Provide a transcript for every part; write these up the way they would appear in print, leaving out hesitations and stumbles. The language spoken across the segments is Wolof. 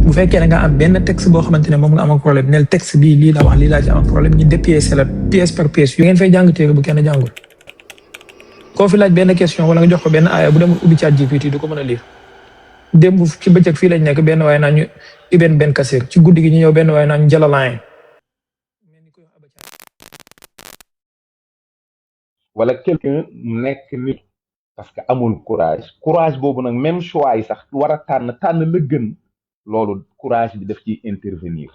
bu fekkee nga am benn texte boo xamante ne moom nga am ak problème neel texte bii lii la wax lii laa ci am problème ñu dépiécer la pièce par pièce yu ngeen fay jàng téere bu kenn jàngul koo fi laaj benn question wala nga jox ko benn aaya bu demul ubbi ChatGPT du ko mën a lire démb ci bëccëg fii lañ nekk benn waaye naa ñu Ibn Ben Kassir ci guddi gi ñu ñëw benn waaye naa ñu Jalalayn wala quelqu'un nekk nit parce que amul courage boobu nag même choix yi sax war a tànn la gën loolu courage bi daf ciy intervenir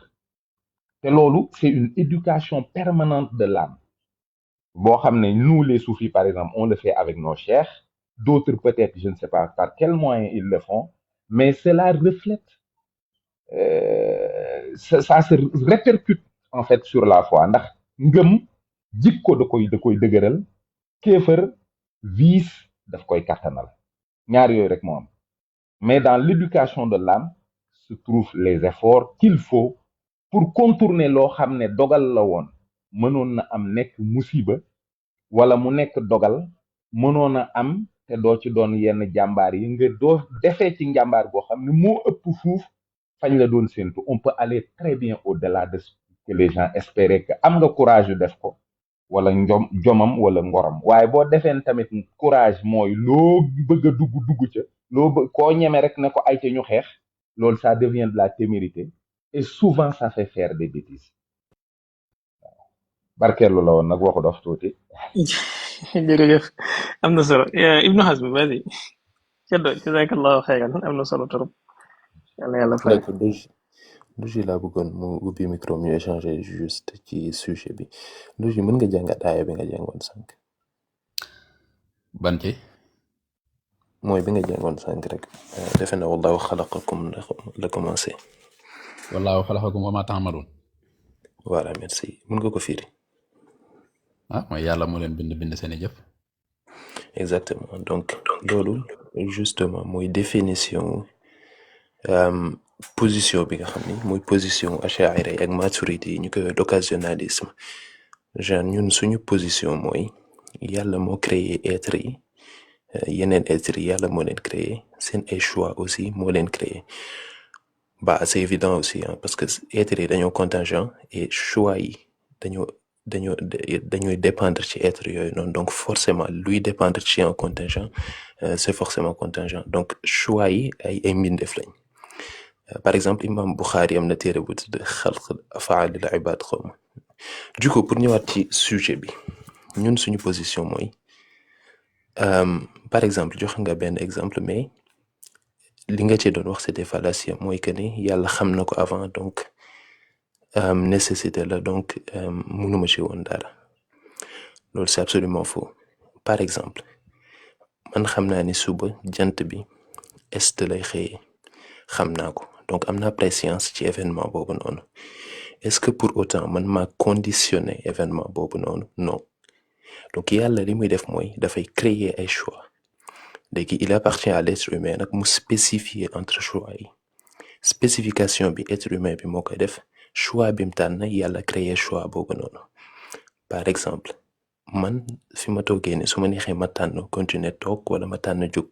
te loolu c'est une éducation permanente de l'âme boo xam ne nous les soufis par exemple on le fait avec nos cheikhs d'autres peut-être je ne sais pas par quels moyens ils le font mais cela reflète ça se répercute en fait sur la foi ndax ngëm jikko da koy dëgëral kéefër vice daf koy kattanal ñaar yooyu rek moo am mais dans l'éducation de l'âme se trouvent les efforts qu'il faut pour contourner loo xam ne dogal la woon mënoon na am nekk musiba wala mu nekk dogal mënoon a am te doo ci doon yenn jàmbaar yi nga doo defee ci njàmbaar boo xam ne moo ëpp fuuf fañ la doon séntu on peut aller très bien au-delà de ce que les gens espéraient que am nga courage yu def ko wala jomam wala ngoram waaye boo defeen tamit courage mooy loo bëgg a dugg ca koo ñeme rek ne ko ay ca ñu xeex loolu ça devient de la témérité et souvent ça fait faire des bêtises barkeelu la woon nag waxu dof tuuti jërëjëf am na solo Ibnu Hazm vas-y ceddo jazakallahu xayran am na solo trop yàlla yàlla fay Ndoji laa bëggoon mu ubbi micro ñu échanger juste ci sujet bi Ndoji mën nga jàngat aaya bi nga jàngoon sànq ban ci mooy bi nga jàngoon sànq rek defe na wallahu xalaqakum la commencé wallahu xalaqakum wa ma ta'malun voilà merci mën nga ko firi mooy yàlla moo leen bind seeni jëf exactement donc loolu justement mooy définition position bi nga xam ni mooy position Ash'ari ak Maturidi yi ñu koy occasionnalisme genre ñun suñu position mooy yàlla moo créé être yi yeneen être yi yàlla moo leen créé seen ay choix aussi moo leen créé c'est évident aussi parce que être yi dañoo contingent et choix yi dañuy dépendre ci être yooyu noonu donc forcément luy dépendre ci un contingent c'est forcément contingent donc choix yi ay mbindeef lañ par exemple imam Bukhari am na téere bu tudd xalq af'aalil ibaad xawma du coup pour ñëwaat ci sujet bi ñun suñu position mooy par exemple joxe nga benn exemple mais li nga ci doon wax c'était fallacieux mooy que ni yàlla xam na ko avant donc nécessité la donc mënuma ci woon dara loolu c'est absolument faux par exemple man xam naa ni suba jant bi est lay xëyee xam naa ko donc am naa préscience ci événement boobu noonu est-ce que pour autant man maa conditionné événement boobu noonu non donc yàlla li muy def mooy dafay créer ay choix léegi il appartient à l'être humain nag mu spécifier entre choix yi spécification bi être humain bi moo koy def choix bi mu tànn yàlla créer choix boobu noonu par exemple man fi ma toogee ni su ma neexee ma tànn continuer toog wala ma tànn jóg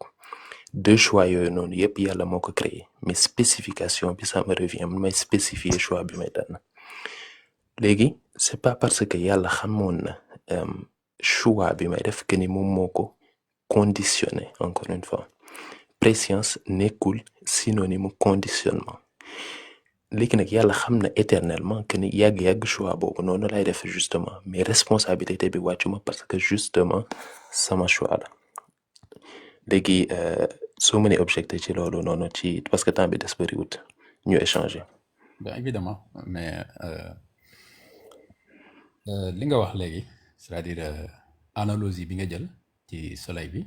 deux choix yooyu noonu yëpp yàlla moo ko créé mais spécification bi ça me revient man may spécifier choix bi may tànn léegi c'est pas parce que yàlla xamoon na choix bi may def que ni moom moo ko conditionné encore une fois préscience nekkul synonyme conditionnement léegi nag yàlla xam na éternellement que ni yàgg-yàgg choix boobu noonu lay def justement mais responsabilité bi wàccuma parce que justement sama choix la léegi soo mënee objecté ci loolu noonu ci parce que temps bi des bariwut ñu échanger. bien évidemment mais li nga wax léegi c'est-à-dire analogie bi nga jël ci soleil bi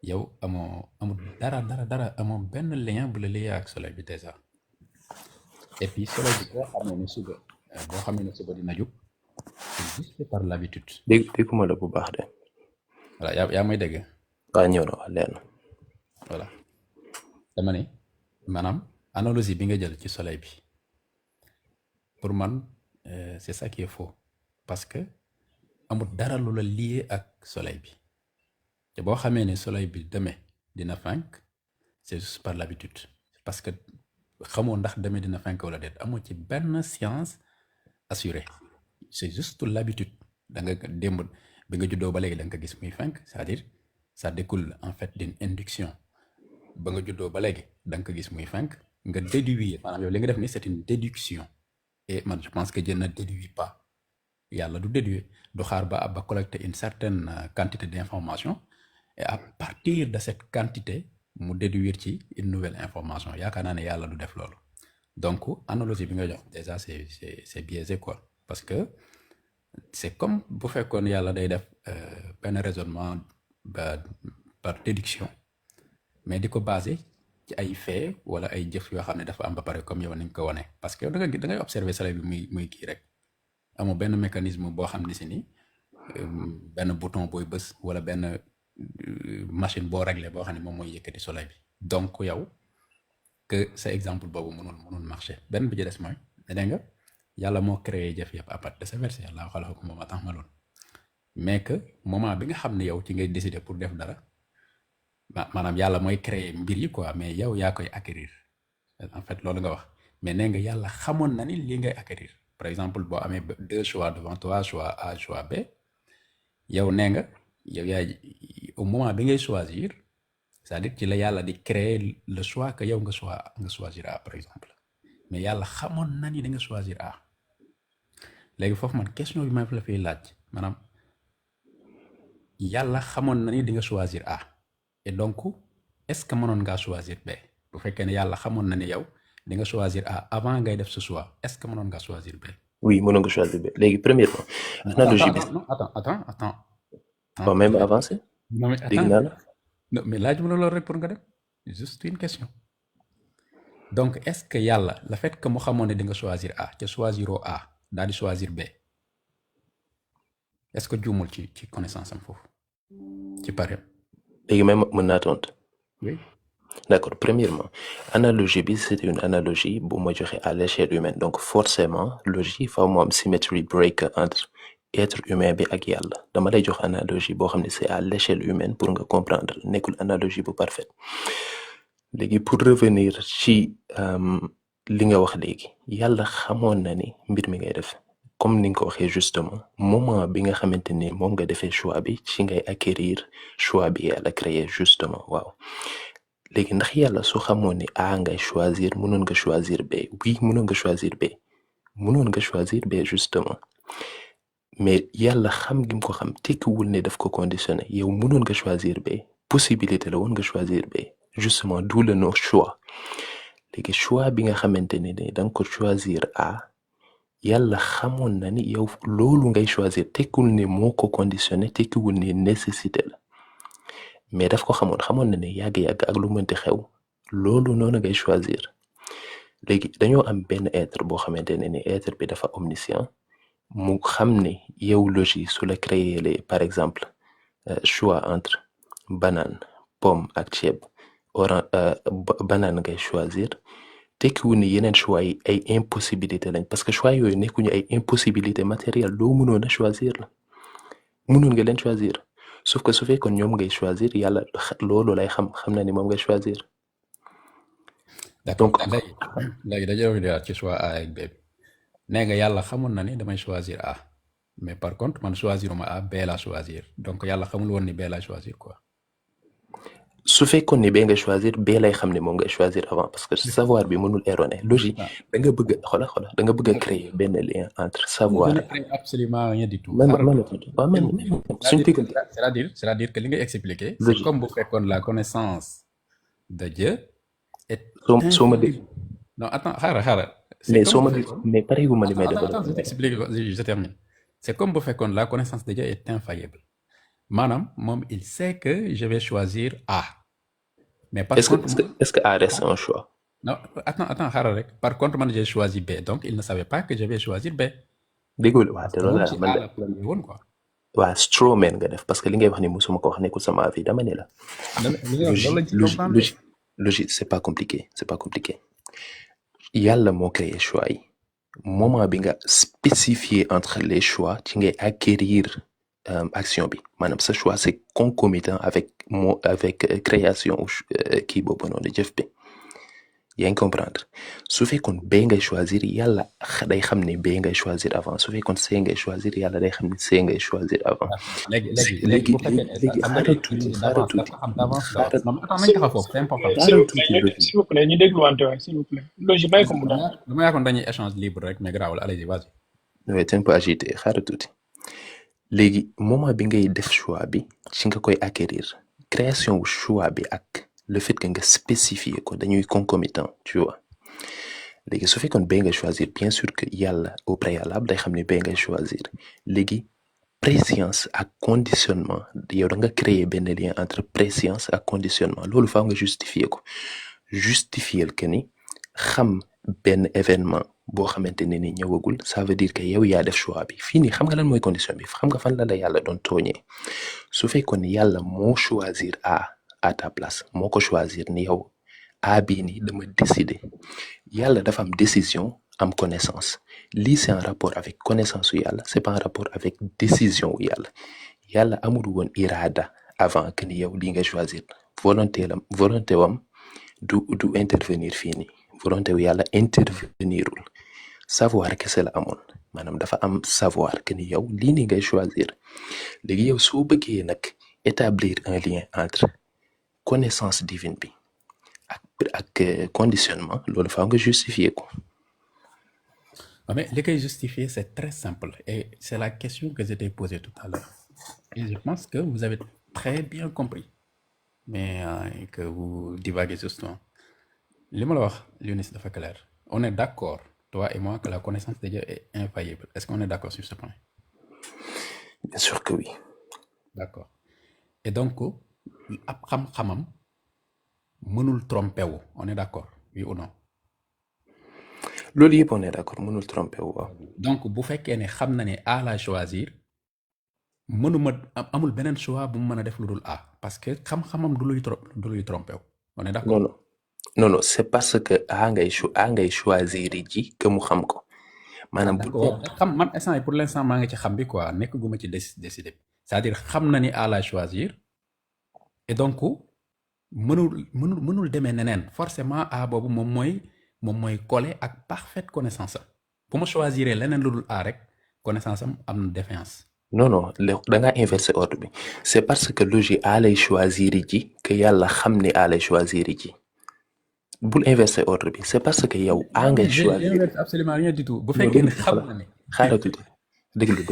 yow amul dara amoo benn lien bu la lié ak soleil bi déjà et puis soleil bi boo xamee ne suba dina jóg c'est juste par l'habitude. dégguma la bu baax de. voilà yaa may dégg. waaw ñëw na wax leer na. voilà dama ne maanaam analogie bi nga jël ci soleil bi pour man c'est ça qui est faux parce que amul dara lu la lié ak soleil bi te boo xamee ne soleil bi demee dina fenk c'est juste par l'habitude parce que xamoo ndax demee dina fenk wala déet amoo ci benn science assurée c'est juste l'habitude da nga démb bi nga juddoo ba léegi da nga ko gis muy fenk c'est-à-dire ça découle en fait d'une induction ba nga juddoo ba léegi da nga ko gis muy fenk nga déduire maanaam yow li nga def ni c'est une déduction et man je pense que Dieu ne déduit pas yàlla du déduire du xaar ba collecter une certaine quantité d'information et à partir de cette quantité mu déduire ci une nouvelle information yaakaar naa ne yàlla du def loolu donc analogie bi nga jox déjà c'est biaisé quoi parce que c'est comme bu fekkoon yàlla day def benn raisonnement par déduction mais di ko basé ci ay faits wala ay jëf yoo xam ne dafa am ba pare comme yow ni nga ko wane parce que da ngay observer soleil bi muy kii rek amoo benn mécanisme boo xam ne si ni benn bouton booy bës wala benn machine boo réglé boo xam ne moom mooy yëkkati soleil bi donc yow que sa exemple boobu mënul marcher benn bi ci des mooy dégg nga yàlla moo créé jëf yëpp à partir de ce verset yàlla xalaqa ko moom a tax ma loon mais que moment bi nga xam ne yow ci ngay décider pour def dara maanaam yàlla mooy créer mbir yi quoi mais yow yaa koy acquérir en fait loolu nga wax mais nee nga yàlla xamoon na ni lii ngay acquérir par exemple boo amee 2 choix devant toi choix A choix B yow nee nga yow yaay au moment bi ngay choisir c'est-à-dire ci la yàlla di créer le choix que yow nga choisir A par exemple mais yàlla xamoon na ni da nga choisir A léegi foofu man question bi ma la fay laaj maanaam yàlla xamoon na ni di nga choisir A et donc est-ce que mënoon ngaa choisir B bu fekkee ne yàlla xamoon na ni yow di nga choisir A avant ngay def ce choix est-ce que mënoon ngaa choisir B. Oui mënoon nga choisir B léegi premièrement. analogie bi attends. bon même avancé. non mais dégg naa la. non mais laaj ma la loolu rek pour nga dem juste une question donc est-ce que yàlla le fait que mu xamoon ne di nga choisir A ca choisiroo A daal di choisir B est-ce que juumul ci connaissance am foofu ci pare. léegi même mën naa tontu. oui. D'accord. Premièrement, analogie bi c'est une analogie bu ma joxe à l'échelle humaine donc forcément logique fa mu am symétrie break entre être humain bi ak yàlla dama lay jox analogie boo xam ne c'est à l'échelle humaine pour nga comprendre nekkul analogie bu parfaite léegi pour revenir ci li nga wax léegi yàlla xamoon na ni mbir mi ngay def comme ni nga ko waxee justement moment bi nga xamante ni moom nga defee choix bi ci ngay acquérir choix bi yàlla créé justement waaw léegi ndax yàlla su xamoon ni A ngay choisir mënoon nga choisir B oui mënoon nga choisir B mënoon nga choisir B justement mais yàlla xam gi mu ko xam tekkiwul ne daf ko conditionné yow mënoon nga choisir B possibilité la woon nga choisir B justement d'où le nom choix léegi choix bi nga xamante ne da nga ko choisir A yàlla xamoon na ni yow loolu ngay choisir tekkiwul ne moo ko conditionné tekkiwul ne nécessité la mais daf ko xamoon na ne yàgg-yàgg ak lu mënti xew loolu noonu ngay choisir léegi dañoo am benn être boo xamante ne ni être bi dafa omniscient mu xam ne yow logique su la créer les par exemple choix entre banane pomme ak ceeb banane ngay choisir tekkiwul ne yeneen choix yi ay impossibilité lañ parce que choix yooyu nekkuñu ay impossibilité matérielle loo mënoon a choisir la mënoon nga leen choisir sauf que su fekkoon ñoom ngay choisir yàlla loolu lay xam na ni moom ngay choisir. donc léegi dañoo wax ci choix A ak B nee nga yàlla xamoon na ni damay choisir A mais par contre man choisiruma A B la choisir donc yàlla xamul woon ni B la choisir quoi. su fekkoon ni B nga choisir B lay xam ne moom ngay choisir avant parce que savoir bi mënul erroné logique da nga bëgg xoolal da nga bëgg a créer benn lien entre savoir. absolument rien du tout. c'est-à-dire que li nga expliquer. c'est comme bu fekkoon la connaissance de Dieu est. soo ma dégg. non attends xaaral. mais soo ma dégg mais pareil ma li may développer. Attends, je t'explique, je termine. C'est comme bu fekkoon la connaissance de Dieu est infaillible. Maanaam moom il sait que je vais choisir A. mais par contre est-ce que A reste un choix? non attends xaaral rek par contre man j'ai choisi B donc il ne savait pas que je vais choisir B. déggul waaw te loolu la man woon quoi. waaw strawman nga def parce que li ngay wax ni musuma ko wax nekkul sama avis dama ne la. logique c'est pas compliqué yàlla moo créé choix yi moment bi nga spécifier entre les choix ci ngay acquérir action bi maanaam sa choix c'est concomitant avec création kii boobu noonu jëf bi yaa ngi comprendre su fekkoon B ngay choisir yàlla day xam ne B ngay choisir avant su fekkoon C ngay choisir yàlla day xam ne C ngay choisir avant. léegi bu fekkee léegi xaaral tuuti xaaral tuuti dafa xam d'avance d'avance non attends nañ taxaw foofu c'est important. s'il vous plaît ñu dégluwante waay s'il vous plaît logique may ko mu daal. dama yaakaar dañuy échange libre rek mais garaawul allez-y vas-y. oui c'est un peu agité xaaral tuuti léegi moment bi ngay def choix bi ci nga koy acquérir création wu choix bi ak le fait que nga spécifier ko dañuy concomitant tu vois léegi su fekkoon B ngay choisir bien sûr que yàlla au préalable day xam ne B ngay choisir léegi préscience ak conditionnement yow da nga créer benn lien entre préscience ak conditionnement loolu faaw nga justifier ko justifier que ni xam benn événement boo xamante ne ni ñëwagul ça veut dire que yow yaa def choix bi fii nii xam nga lan mooy condition bi xam nga fan la yàlla doon tooñee su fekkoon ni yàlla moo choisir A à ta place moo ko choisir ni yow A bii nii dama décider yàlla dafa am décision am connaissance lii c'est en rapport avec connaissance wu yàlla c'est pas en rapport avec décision wu yàlla amul woon irada avant que ni yow lii nga choisir volonté wam du intervenir fii nii volonté wu yàlla intervenirul savoir kese la amoon maanaam dafa am savoir que ni yow lii ni ngay choisir léegi yow soo bëggee nag établir un lien entre connaissance divine bi ak conditionnement loolu faaw nga justifier ko. Mais li koy justifier c'est très simple et c'est la question que je t'ai posée tout à l'heure et je pense que vous avez très bien compris mais que vous divaguez justement li ma la wax Younis dafa clair on est d'accord toi et moi que la connaissance de Dieu est infaillible est-ce qu'on est d'accord sur ce point? Bien sûr que oui. D'accord et donc ab xam-xamam mënul tromper wu on est d'accord oui ou non? loolu yëpp on est d'accord mënul tromper wu waaw. donc bu fekkee ne xam na ne A la choisir mënuma amul beneen choix bu mu mën a def lu dul A parce que xam-xamam du luy tromper wu on est d'accord. non c'est parce que A ngay choisir ji que mu xam ko maanaam. xam man instant yi pour l'instant maa ngi ci xam bi quoi nekk guma ci décider c'est-à-dire xam na ni A la choisir et donc mënul demee neneen forcément A boobu moom mooy coller ak parfaite connaissance am bu ma choisir leneen lu dul A rek connaissance am na défiance. non da ngaa inverser ordre bi c'est parce que logique A lay choisir ji que yàlla xam ne A lay choisir ji bul inverser ordre bi c'est parce que yow A ngay choisir. j'inverse absolument rien du tout bu fekkee ne xam na ne. xaaral tuuti déglu.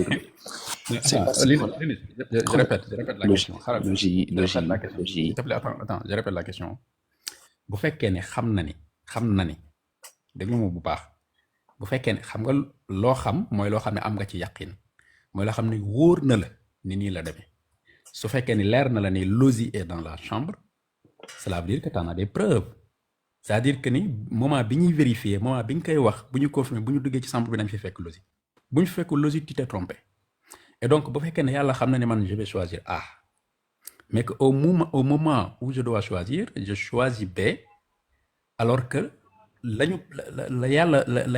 Je répète la question. Logique. S'il te plaît, attends, je répète la question. bu fekkee ne xam na ni déglu ma bu baax bu fekkee ne xam nga loo xam mooy loo xam ne am nga ci yaqin mooy loo xam ne wóor na la ni nii la demee su fekkee ni leer na la ni Lozi est dans la chambre cela veut dire que t'en as des preuves c'est-à-dire que ni moment bi ñuy vérifier moment bi ñu koy wax bu ñu confirmer bu ñu duggee ci chambre bi dañ fi fekk Lozi bu ñu fekk Lozi tu t'es trompé et donc bu fekkee ne yàlla xam na ne man je vais choisir A mais que au moment où je dois choisir je choisis B alors que la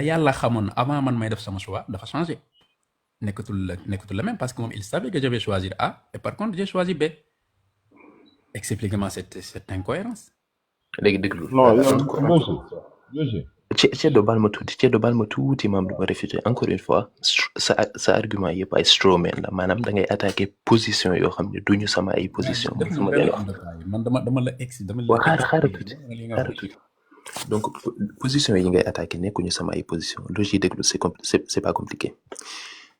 yàlla xamoon avant man may def sama choix dafa changé nekkatul la même parce que moom il savait que je vais choisir A et par contre j'ai choisi B explique-moi cette incohérence. léegi déglu. non logique. Ceddo baal ma tuuti maam du ma réfuter encore une fois sa argument yëpp ay strawman la maanaam da ngay attaquer position yoo xam ne duñu sama ay position sama leen wax man dama la xaaral tuuti donc position yi ngay attaquer nekkuñu sama ay position logique déglu c'est pas compliqué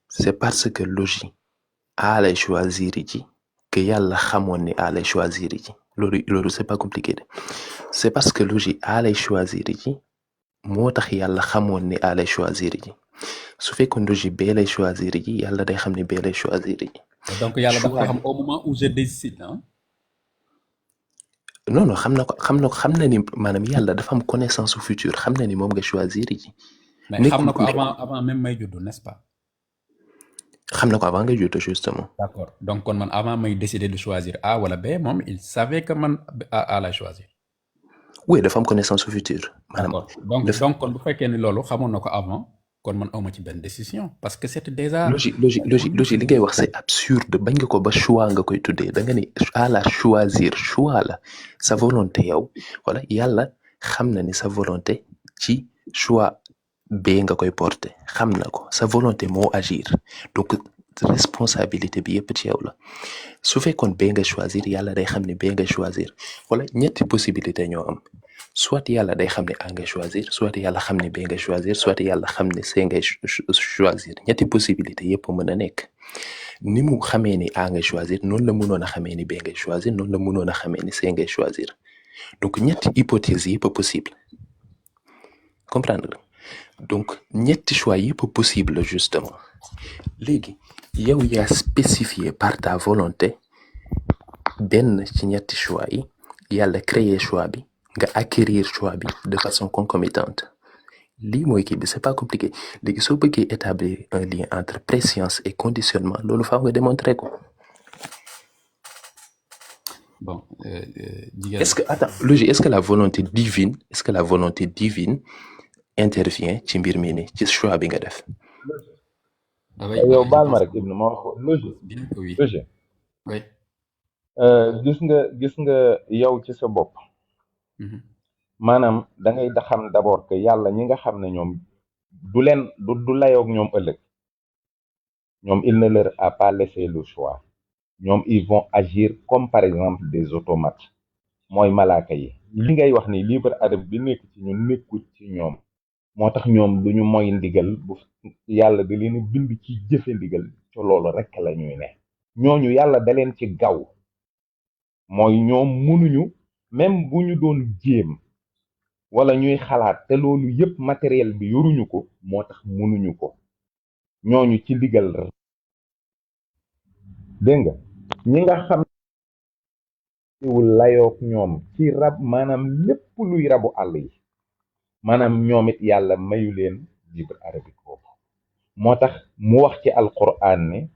c'est parce que logique A lay choisir ji que yàlla xamoon ni A lay choisir ji loolu c'est pas compliqué de c'est parce que logique A lay choisir ji moo tax yàlla xamoon ni A lay choisir ji su fekkoon logique B lay choisir ji yàlla day xam ni B lay choisir ji. donc yàlla dafa xam au moment où je décide ah. non xam na ni maanaam yàlla dafa am connaissance su futur xam na ni moom nga choisir ji. mais xam na ko avant même may juddu n'est-ce pas. xam na ko avant nga juddu justement. d'accord donc kon man avant may décider de choisir A wala B moom il savait que man A lay choisir. oui dafa am connaissance su futur. maanaam donc kon bu fekkee ni loolu xamoon na ko avant kon man awma ci benn décision parce que c'est déjà. logique li ngay wax c'est absurde bañ nga ko ba choix nga koy tuddee da nga ni à la choisir choix la sa volonté yow voilà yàlla xam na ni sa volonté ci choix B nga koy porter xam na ko sa volonté moo agir donc responsabilité bi yëpp ci yow la su fekkoon B nga choisir yàlla day xam ne B nga choisir wala ñetti possibilité ñoo am soit yàlla day xam ne A nga choisir soit yàlla xam ne B nga choisir soit yàlla xam ne C ngay choisir ñetti possibilité yëpp mën a nekk ni mu xamee ni A ngay choisir noonu la mënoon a xamee ni B ngay choisir noonu la mënoon a xamee ni C ngay choisir donc ñetti hypothèse yëpp possible comprendre donc ñetti choix yëpp possible justement léegi yow yaa spécifié par ta volonté benn ci ñetti choix yi yàlla créer choix bi nga acquérir choix bi de façon concomitante lii mooy kii bi c'est pas compliqué léegi soo bëggee établir un lien entre préscience et conditionnement loolu faaw nga démontrer ko. Bon, Est-ce que attends logique est-ce que la volonté divine intervient ci mbir mi ni ci choix bi nga def. Ah oui, yow je baal ma pense rek Ibn ma wax ko logique bien que oui. logique Oui. gis nga yow ci sa bopp Mhm. maanaam da ngay da xam d'abord que yàlla ñi nga xam ne ñoom du layoog ñoom ëllëg ñoom il ne leur a pas laissé le choix ñoom ils vont agir comme par exemple des automates mooy malaaka yi li ngay wax ni libre arbitre bi nekk ci ñu nekkul ci ñoom moo tax ñoom du ñu moy ndigal bu yàlla da leen bind ci jëfe ndigal ci loolu rek la ñuy ne ñooñu yàlla da leen ci gaw mooy ñoom mënuñu même bu ñu doon jéem wala ñuy xalaat te loolu yëpp matériel bi yoruñu ko moo tax mënuñu ko ñooñu ci ndigal dégg nga ñi nga xam wul layoog ñoom ci rab maanaam lépp luy rabu àll yi maanaam ñoom it yàlla mayu leen libre arbitre boobu moo tax mu wax ci alquran ne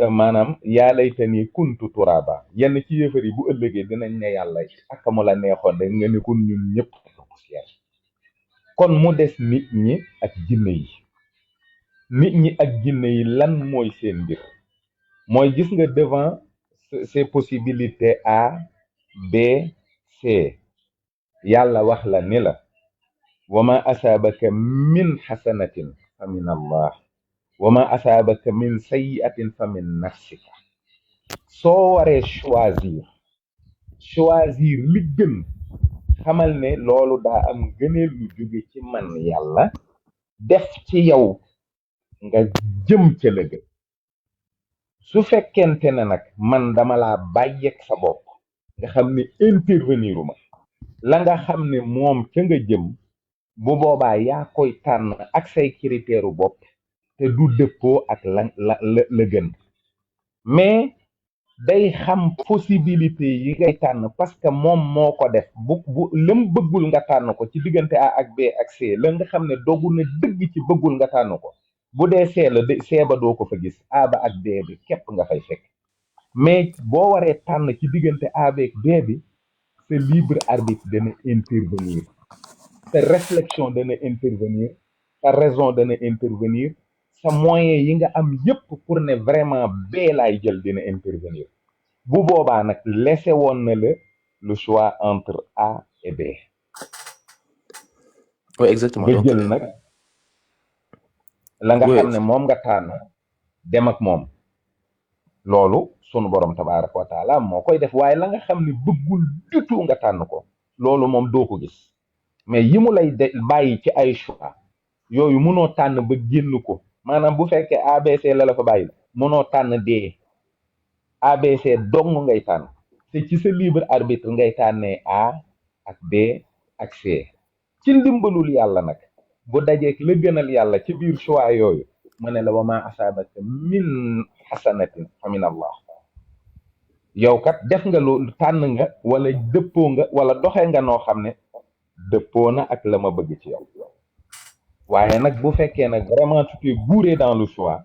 maanaam yaa laytani kuntu turaba yenn ci yëfar yi bu ëllëgee dinañ ne yàlla akamu la neexoon de nga ne kon ñun ñëpp poussière kon mu des nit ñi ak jinne yi lan mooy seen mbir mooy gis nga devant ces possibilités A B C yàlla wax la ni la wa ma asaabaka min xasanatin fa min allah wa ma asaabaka min sayyi'atin fa min nafsika soo waree choisir li gën xamal ne loolu daa am gëneel lu jóge ci man yàlla def ci yow nga jëm ca la gën su fekkente ne nag man dama laa bàyyeeg sa bopp nga xam ne interveniruma la nga xam ne moom ca nga jëm bu boobaa yaa koy tànn ak say critère bopp te du dëppoo ak la gën mais day xam possibilité yi ngay tànn parce que moom moo ko def bu lam bëggul nga tànn ko ci diggante A ak B ak C la nga xam ne dogu na dëgg ci bëggul nga tànn ko bu dee C la C ba doo ko fa gis A ba ak B bi képp nga fay fekk mais boo waree tànn ci diggante A bi ak B bi sa libre arbitre dana intervenir sa réflexion dana intervenir sa raison dana intervenir sa moyen yi nga am yépp pour ne vraiment B laay jël dina intervenir bu boobaa nag laissé woon na la le choix entre A et B Oui, exactement. nga Donc, jël nag la nga oui, xam ne moom nga tànn dem ak moom loolu sunu borom tabaaraka wa taala moo koy def waaye la nga xam ne bëggul du tout nga tànn ko loolu moom doo ko gis mais yi mu lay bàyyi ci ay choix yooyu mënoo tànn ba génn ko maanaam bu fekkee ABC la fa bàyyi mënoo tànn D ABC dong ngay tànn te ci sa libre arbitre ngay tànnee A ak B ak C ci ndimbalul yàlla nag bu dajeek la gënal yàlla ci biir choix yooyu mu ne la wa ma asaabaka min xasanatin fa min allah yow kat def nga loolu tànn nga wala dëppoo nga wala doxee nga noo xam ne dëppoo na ak la ma bëgg ci yow waaye nag bu fekkee nag vraiment tu t'es gouré dans le choix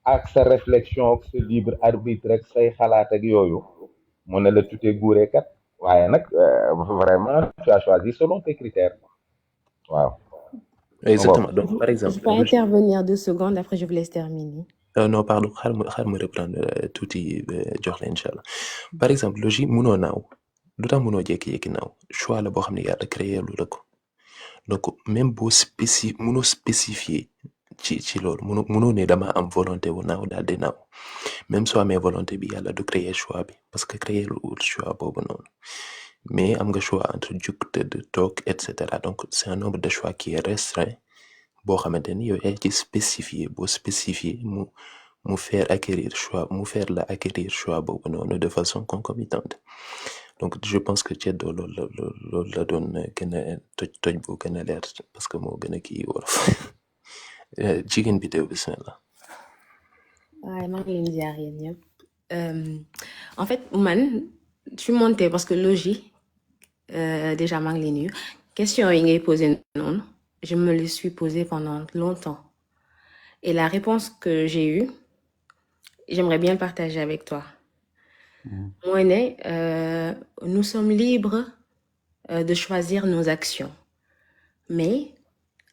ak sa réflexion ak sa libre arbitre ak say xalaat ak yooyu mu ne la tu t'es gouré kat waaye nag vraiment tu as choisi selon tes critères waaw. exactement. Donc, par exemple, Je peux intervenir 2 secondes, après je vous laisse terminer. non, pardon, xaar ma reprendre tuuti jox la incha allah par exemple logique munoo naaw lu tax mënoo jékki-jékki naaw choix la boo xam ne yàlla créé lu la ko donc même boo mënoo spécifier ci loolu mënoo ne dama am volonté wu naaw daal di naaw même soo amee volonté bi yàlla du créer choix bi parce que créer lu choix boobu noonu mais am nga choix entre jug tëdd toog et cetera donc c'est un nombre de choix qui est restreint boo xamante ni yow yaa ci spécifier boo spécifier mu faire la acquérir choix boobu noonu de façon concomitante donc je pense que Ceddo loolu la doon gën a toj bu gën a leer parce que moo gën a kii wolof jigéen bi teew bismillah. Ouais, maa ngi leen di ziar yéen ñëpp. En fait man je suis montée parce que logique déjà maa ngi leen nuyu question yi ngay posé noonu je me les suis posée pendant longtemps et la réponse que j'ai eue j'aimerais bien le partager avec toi. Moi nous sommes libres de choisir nos actions mais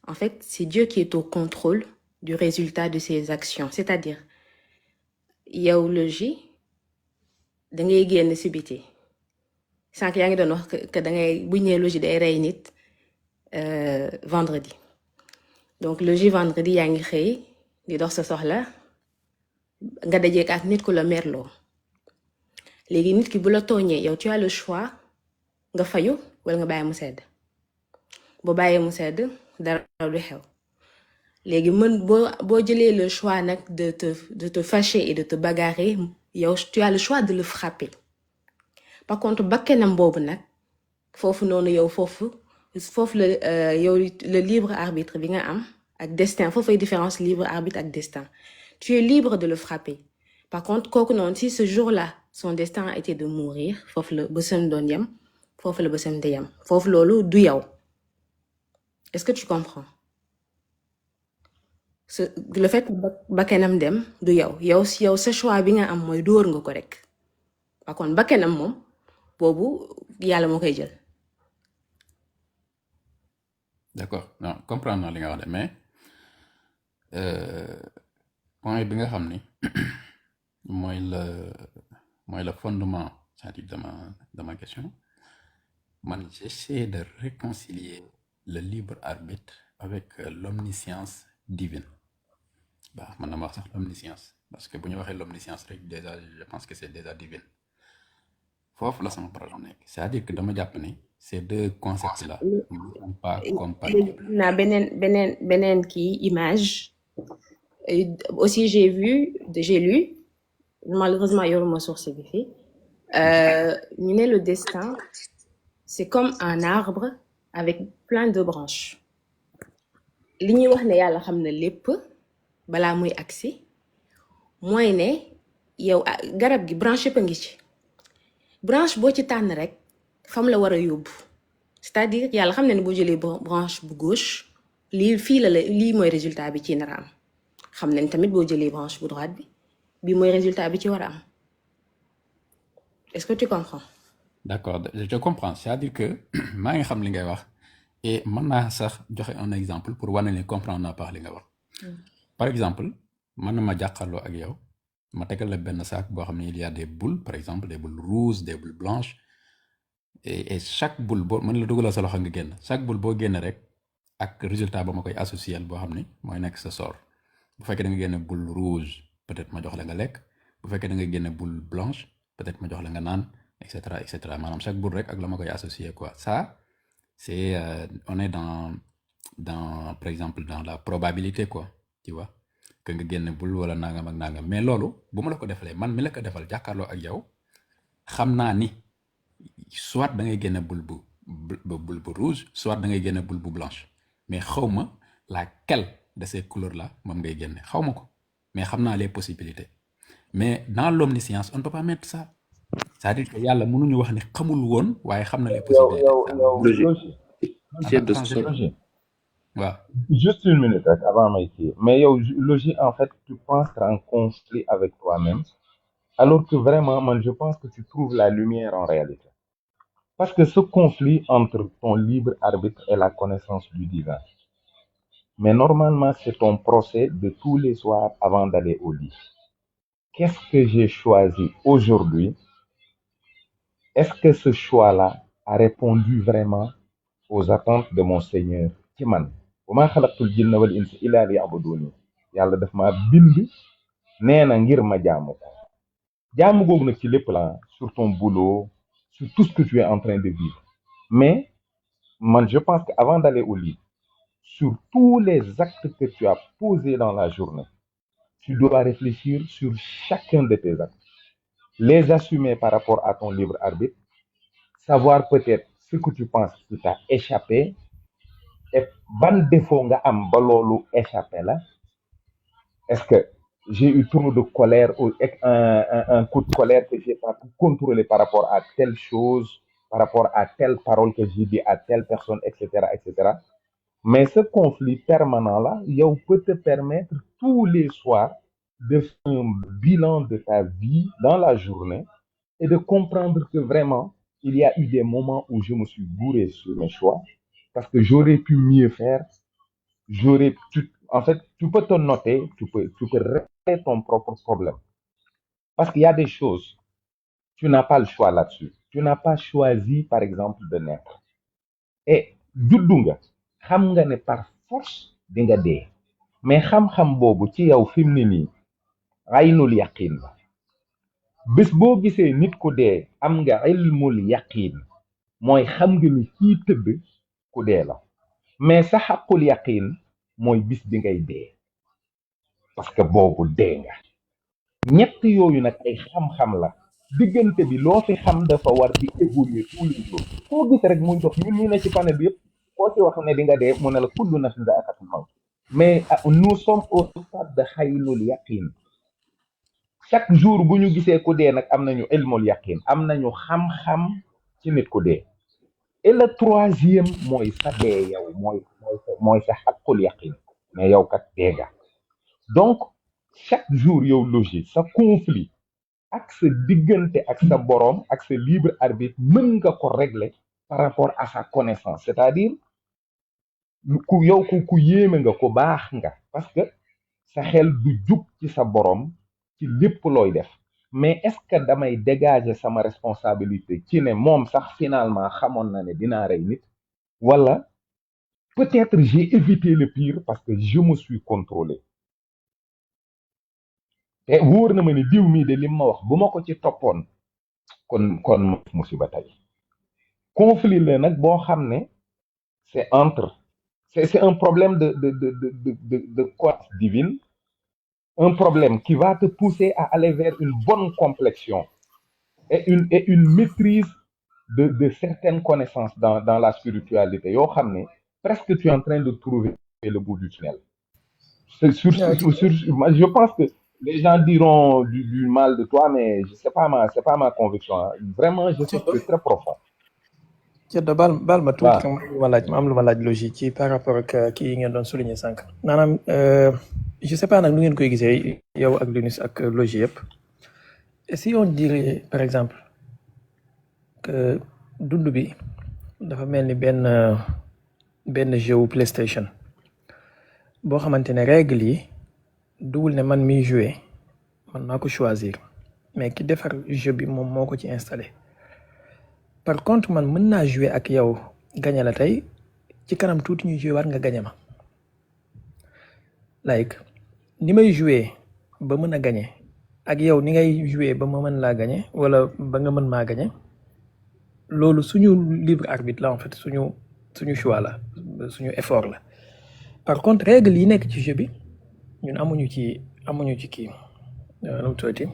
en fait c'est Dieu qui est au contrôle du résultat de ces actions c'est-à-dire yow logique da ngay génn si biti sànq yaa ngi doon wax que da ngay bu ñëwee logique day rey nit vendredi donc logique vendredi yaa ngi xëy di dox sa soxla nga dajeek ak nit ku la merloo léegi nit ki bu la tooñee yow tu as le choix nga fayu wala nga bàyyi mu sedd boo bàyyee mu sedd dara du xew léegi boo jëlee le choix nag de te fâcher et de te bagarrer yow tu as le choix de le frapper par contre bakkenam boobu nag foofu noonu yow foofu la yow le libre arbitre bi nga am ak destin foofu ay différence libre arbitre ak destin tu es libre de le frapper par contre kooku noonu si ce jour-là son destin a été de mourir foofu la bësam doon yem foofu la bësam di yem foofu loolu du yow est-ce que tu comprends le fait que bakkenam dem du yow sa choix bi nga am mooy dóor nga ko rek par contre bakkenam moom boobu yàlla moo koy jël. D'accord non comprendre naa li nga wax de mais point bi nga xam ni mooy le fondement c'est-à-dire de ma question man j'essaie de réconcilier le libre arbitre avec l'omniscience divine. Bah man na ma wax sax l'omniscience parce que bu ñu waxee l'omniscience rek déjà je pense que c'est déjà divine foofu la sama problème nekk c'est-à-dire que dama jàpp ne ces deux concepts là ne sont pas compatibles. naa beneen kii image aussi j'ai lu malheureusement yoruma source bi fii ñu ne le destin c'est comme un arbre avec plein de branches li ñuy wax ne yàlla xam na lépp balaa muy agsi mooy ne yow garab gi branche yëpp a ngi ci branche boo ci tànn rek fam la war a yóbbu c'est-à-dire yàlla xam na ne boo jëlee branche bu gauche lii mooy résultat bi ci nar a am xam nañ tamit boo jëlee branche bu droite bi mooy résultat bi ci war a am est-ce que tu comprends? D'accord je comprends c'est-à-dire que maa ngi xam li ngay wax et mën naa sax joxe un exemple pour wane ne comprendre naa pas li nga wax. Par exemple mën na ma jàkkaarloo ak yow ma tegal la benn sac boo xam ne il y a des boules par exemple des boules rouges des boules blanches et chaque boule boo mën la dugalal sa loxo nga génn chaque boule boo génn rek ak résultat ba ma koy associer boo xam ne mooy nekk sa sort bu fekkee da nga génne boule rouge peut-être ma jox la nga lekk bu fekkee da nga génne boule blanche peut-être ma jox la nga naan et cetera maanaam chaque boule rek ak la ma koy associer quoi ça c'est on est dans par exemple dans la probabilité quoi tu vois que nga génne bul wala nangam ak nangam mais loolu bu ma la ko defalee man mi la ko defal jàkkaarloo ak yow xam naa ni soit da ngay génne bul bu rouge soit da ngay génne bul bu blanche mais xaw ma laquelle de ces couleurs là moom ngay génne xaw ma ko mais xam naa les possibilités mais dans l'omniscience on ne peut pas mettre ça c'est-à-dire que yàlla mënuñu wax ni xamul woon waaye xam na les possibilités. waaw juste une minute rek avant may kii mais yow logique en fait tu penses en conflit avec toi-même alors que vraiment man je pense que tu trouves la lumière en réalité parce que ce conflit entre ton libre arbitre et la connaissance du divin mais normalement c'est ton procès de tous les soirs avant d'aller au lit. Qu'est-ce que j'ai choisi aujourd'hui? est-ce que ce choix-là a répondu vraiment aux attentes de mon Seigneur ci man wa maa xalaqtul jinna wal insa illa liya'buduni yàlla daf maa bind nee na ngir ma jaamu ko jaamu googu nag ci lépp la sur ton boulot sur tout ce que tu es en train de vivre mais man je pense que avant d'aller au lit sur tous les actes que tu as posés dans la journée tu dois réfléchir sur chacun de tes actes les assumer par rapport à ton libre arbitre savoir peut-être ce que tu penses qui t'a échappé et ban défaut nga am ba loolu échappé la est-ce que j'ai eu trop de colère ou un coup de colère que j'ai pas pu contrôler par rapport à telle chose par rapport à telle parole que j'ai dit à telle personne etc mais ce conflit permanent là yow peut te permettre tous les soirs de faire un bilan de ta vie dans la journée et de comprendre que vraiment il y a eu des moments où je me suis bourré sur mes choix parce que j'aurais pu mieux faire en fait tu peux te noter tu peux régler ton propre problème parce qu'il y a des choses tu n'as pas le choix là-dessus tu n'as pas choisi par exemple de naître et juddu nga xam nga ne par force di nga dee mais xam-xam boobu ci yow fi mu ne nii aynul yaqin la bés boo gisee nit ku dee am nga ilmul yaqin mooy xam nga ni kii tëdd ku dee la mais sa xaqul yaqin mooy bis bi ngay dee parce que boobu dee nga ñett yooyu nag ay xam-xam la diggante bi loo fi xam dafa war di évoluer tous les jours foo gis rek muy dox ñun ñu ne ci panel bi yëpp koo ci wax ne di nga dee mu ne la kullu nafsin zaa'iqatul mawt mais nous sommes au stade de xaynul yaqin chaque jour bu ñu gisee ku dee nag am nañu ilmul yaqin am nañu xam-xam ci nit ku dee et le troisième mooy sa dee yow mooy sa xaqul yaqin mais yow kat dee nga donc chaque jour yow logique sa conflit ak sa diggante ak sa boroom ak sa libre arbitre mën nga ko régler par rapport à sa connaissance c'est-à-dire ku yéeme nga ku baax nga parce que sa xel du jug ci sa boroom ci lépp looy def mais est-ce que damay dégager sama responsabilité ci ne moom sax finalement xamoon na ne dinaa rey nit wala peut-être j'ai évité le pire parce que je me suis contrôlé te wóor na ma ne diw mii de lim ma wax bu ma ko ci toppoon kon musiba tey conflit la nag boo xam ne c'est un problème de cohérence divine un problème qui va te pousser à aller vers une bonne complexion et une maîtrise de certaines connaissances dans la spiritualité yoo xam ne presque tu es en train de trouver le bout du tunnel je pense que les gens diront du mal de toi mais c'est pas ma conviction hein. Vraiment je sais que c'est très profond. Ceddo baal ma tuuti ma am lu ma laaj logique ci par rapport ak kii yi ngeen doon souligner sànq maanaam je sais pas nag nu ngeen koy gisee yow ak Linus ak logique yëpp et si on dirait par exemple que dund bi dafa mel ni benn jeu PlayStation boo xamante ne règle yi duwul ne man miy jouer man naa ko choisir mais ki defar jeu bi moom moo ko ci installé par contre man mën naa jouer ak yow gañe la tey ci kanam tuuti ñuy jouer war nga gañe ma like ni may jouer ba mën a gañe ak yow ni ngay jouer ba ma mën laa gañe wala ba nga mën maa gañe loolu suñu libre arbitre la en fait suñu choix la suñu effort la par contre règle yi nekk ci jeu bi ñun amuñu ci kii nu mu tuddati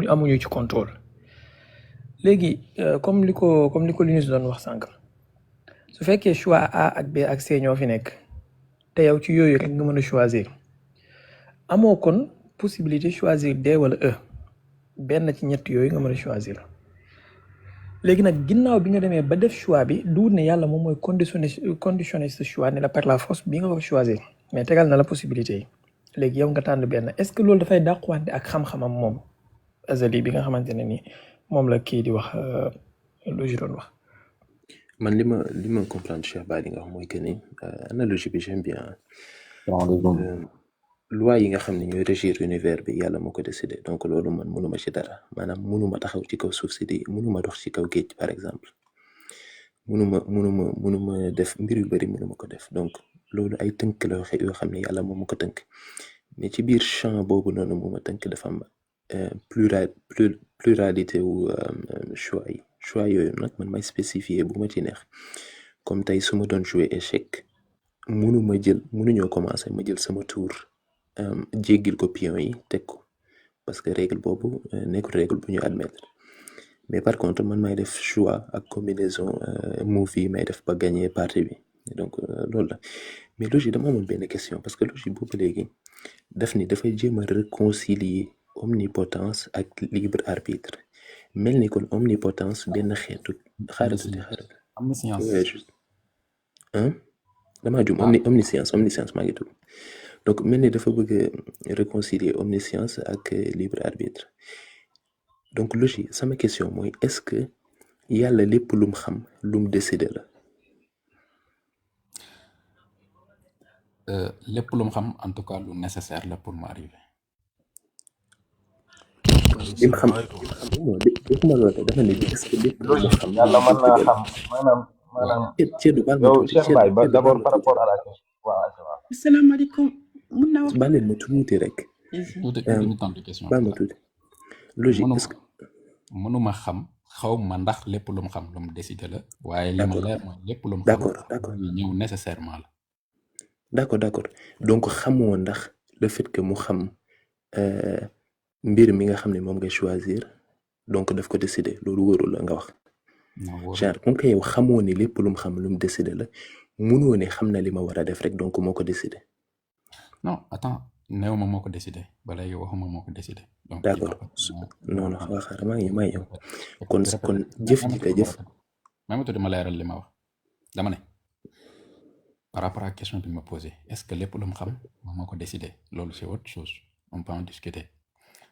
amuñu ci contrôle léegi comme li ko Linus doon wax sànq su fekkee choix A ak B ak C ñoo fi nekk te yow ci yooyu rek nga mën a choisir amoo kon possibilité choisir D wala E benn ci ñett yooyu nga mën a choisir léegi nag ginnaaw bi nga demee ba def choix bi du ne yàlla moom mooy conditionner ce choix ne la par la force bi nga war a choisir mais tegal na la possibilité yi léegi yow nga tànn benn est-ce que loolu dafay dàquwante ak xam-xamam moom azali bi nga xamante ne ni moom la kii di wax lu ji doon wax. man li ma comprendre Cheikh Ba li nga wax mooy que ni analogie bi j'aime bien loi yi nga xam ne ñooy régir univers bi yàlla moo ko décidé donc loolu man mënuma ci dara maanaam mënuma taxaw ci kaw suuf si di mënuma dox ci kaw géej par exemple mënuma def mbir yu bari mënuma ko def donc loolu ay tënk la yoo xam ne yàlla moo ma ko tënk mais ci biir champ boobu noonu moo ma tënk dafa am pluralité wu choix yooyu nag man may spécifier bu ma ci neex comme tey su ma doon jouer échec mënuñoo commencer ma jël sama tour jéggil ko pion yi teg ko parce que règle boobu nekkul règle bu ñu admettre mais par contre man may def choix ak combinaison move yi may def ba gagner partie bi donc loolu la mais logique dama amoon benn question parce que logique boobu léegi daf ni dafay jéem a réconcilier omnipotence ak libre arbitre mel ni kon omnipotence benn xeetu xaaral omniscience damaa jum omniscience maa ngi tudd donc mel ni dafa bëgg réconcilier omniscience ak libre arbitre donc logique sama question mooy est-ce que yàlla lépp lum xam lum décider la lépp lu mu xam en tout cas lu nécessaire la pour mu arriver. lim xam defuma loolu dafa ne est-ce que lépp lu mu xam yàlla mën naa xam maanaam Ceddu baal ma yow tuuti Cheikh Baye ba d'abord par rapport à la question waaw asalaamaaleykum mun naa wax. baal leen ma tuuti rek tuuti ñu tontu question baal ma tuuti logique est-ce que mënuma xam xaw ma ndax lépp lu mu xam lu mu décider la waaye li ma leer mooy lépp lu mu xam d'accord ñëw nécessairement la d'accord donc xamoo ndax le fait que mu xam mbir mi nga xam ne moom ngay choisir donc daf ko décider loolu wóorul la nga wax genre comme que yow xamoo ni lépp lu mu xam lu mu décider la munoo ne xam na li ma war a def rek donc moo ko décider non attends néew ma moo ko décider ba léegi waxuma moo ko décider donc d'accord non xaaral maa ngi ñëw kon jëf ji la jëf maa ngi tudd ma leeral li ma wax dama ne par rapport à question bi ma posé est-ce que lépp lu mu xam moom moo ko décider loolu c'est autre chose on peut en discuter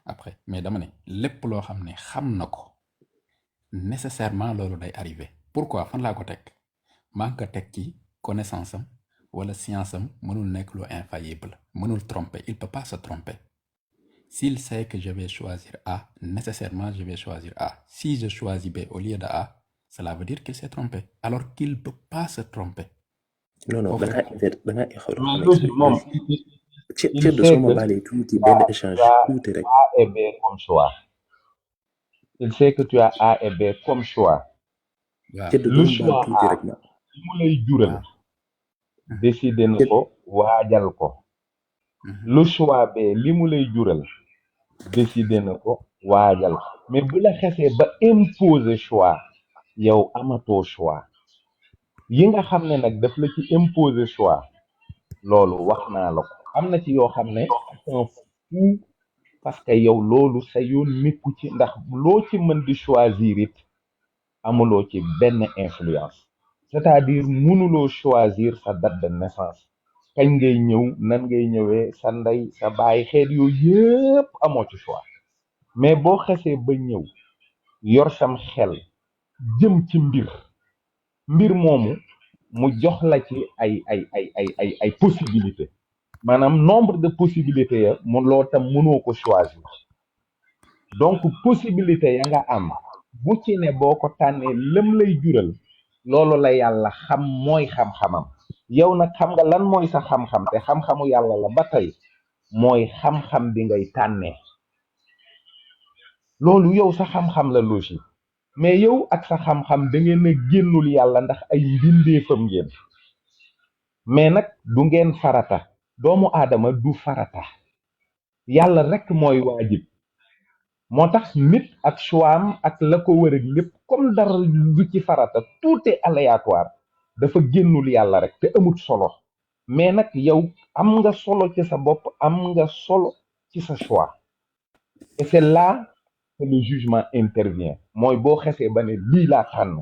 après mais dama ne lépp loo xam ne xam na ko nécessairement loolu day arriver pourquoi fan laa ko teg maa ngi ko teg ci connaissance am wala science am mënul nekk lu infaillible mënul tromper il peut pas se tromper s'il sait que je vais choisir A nécessairement je vais choisir A si je choisis B au lieu de A cela veut dire qu'il s'est trompé alors qu'il peut pas se tromper non da ngaa xool moom Ceddu soo ma baalee tuuti benn échange tuuti rek A et B comme choix il sait que tu as A et B comme choix Ceddu le soo ma baal choix tuuti A rek ma li mu lay jural décider na ko waajal ko le choix B li mu lay jural décider na ko waajal ko mais bu la xesee ba imposer choix yow amatoo choix yi nga xam ne nag daf la ci imposer choix loolu wax naa la ko am na ci yoo xam ne un fou parce que yow loolu sa yoon nekku ci ndax loo ci mën di choisir it amuloo ci benn influence c'est-à-dire mënuloo choisir sa date de naissance kañ ngay ñëw nan ngay ñëwee sa ndey sa baay xeet yooyu yëpp amoo ci choix mais boo xesee ba ñëw yor sam xel jëm ci mbir moomu mu jox la ci ay possibilité maanaam nombre de possibilités ya mu loo tam mënoo ko choisir donc possibilité ya nga am bu ci ne boo ko tànnee lëm lay jural loolu la yàlla xam mooy xam-xamam yow nag xam nga lan mooy sa xam-xam te xam-xamu yàlla la ba tey mooy xam-xam bi ngay tànnee loolu yow sa xam-xam la logique mais yow ak sa xam-xam da ngeen a génnul yàlla ndax ay mbindeefam ngeen mais nag du ngeen farata doomu aadama du farata yàlla rek mooy waajib moo tax nit ak choix ak la ko wër ak lépp comme dara lu ci farata tout est aléatoire dafa génnul yàlla rek te amut solo mais nag yow am nga solo ci sa bopp am nga solo ci sa choix et c'est là que le jugement intervient mooy boo xesee ba ne lii laa tànn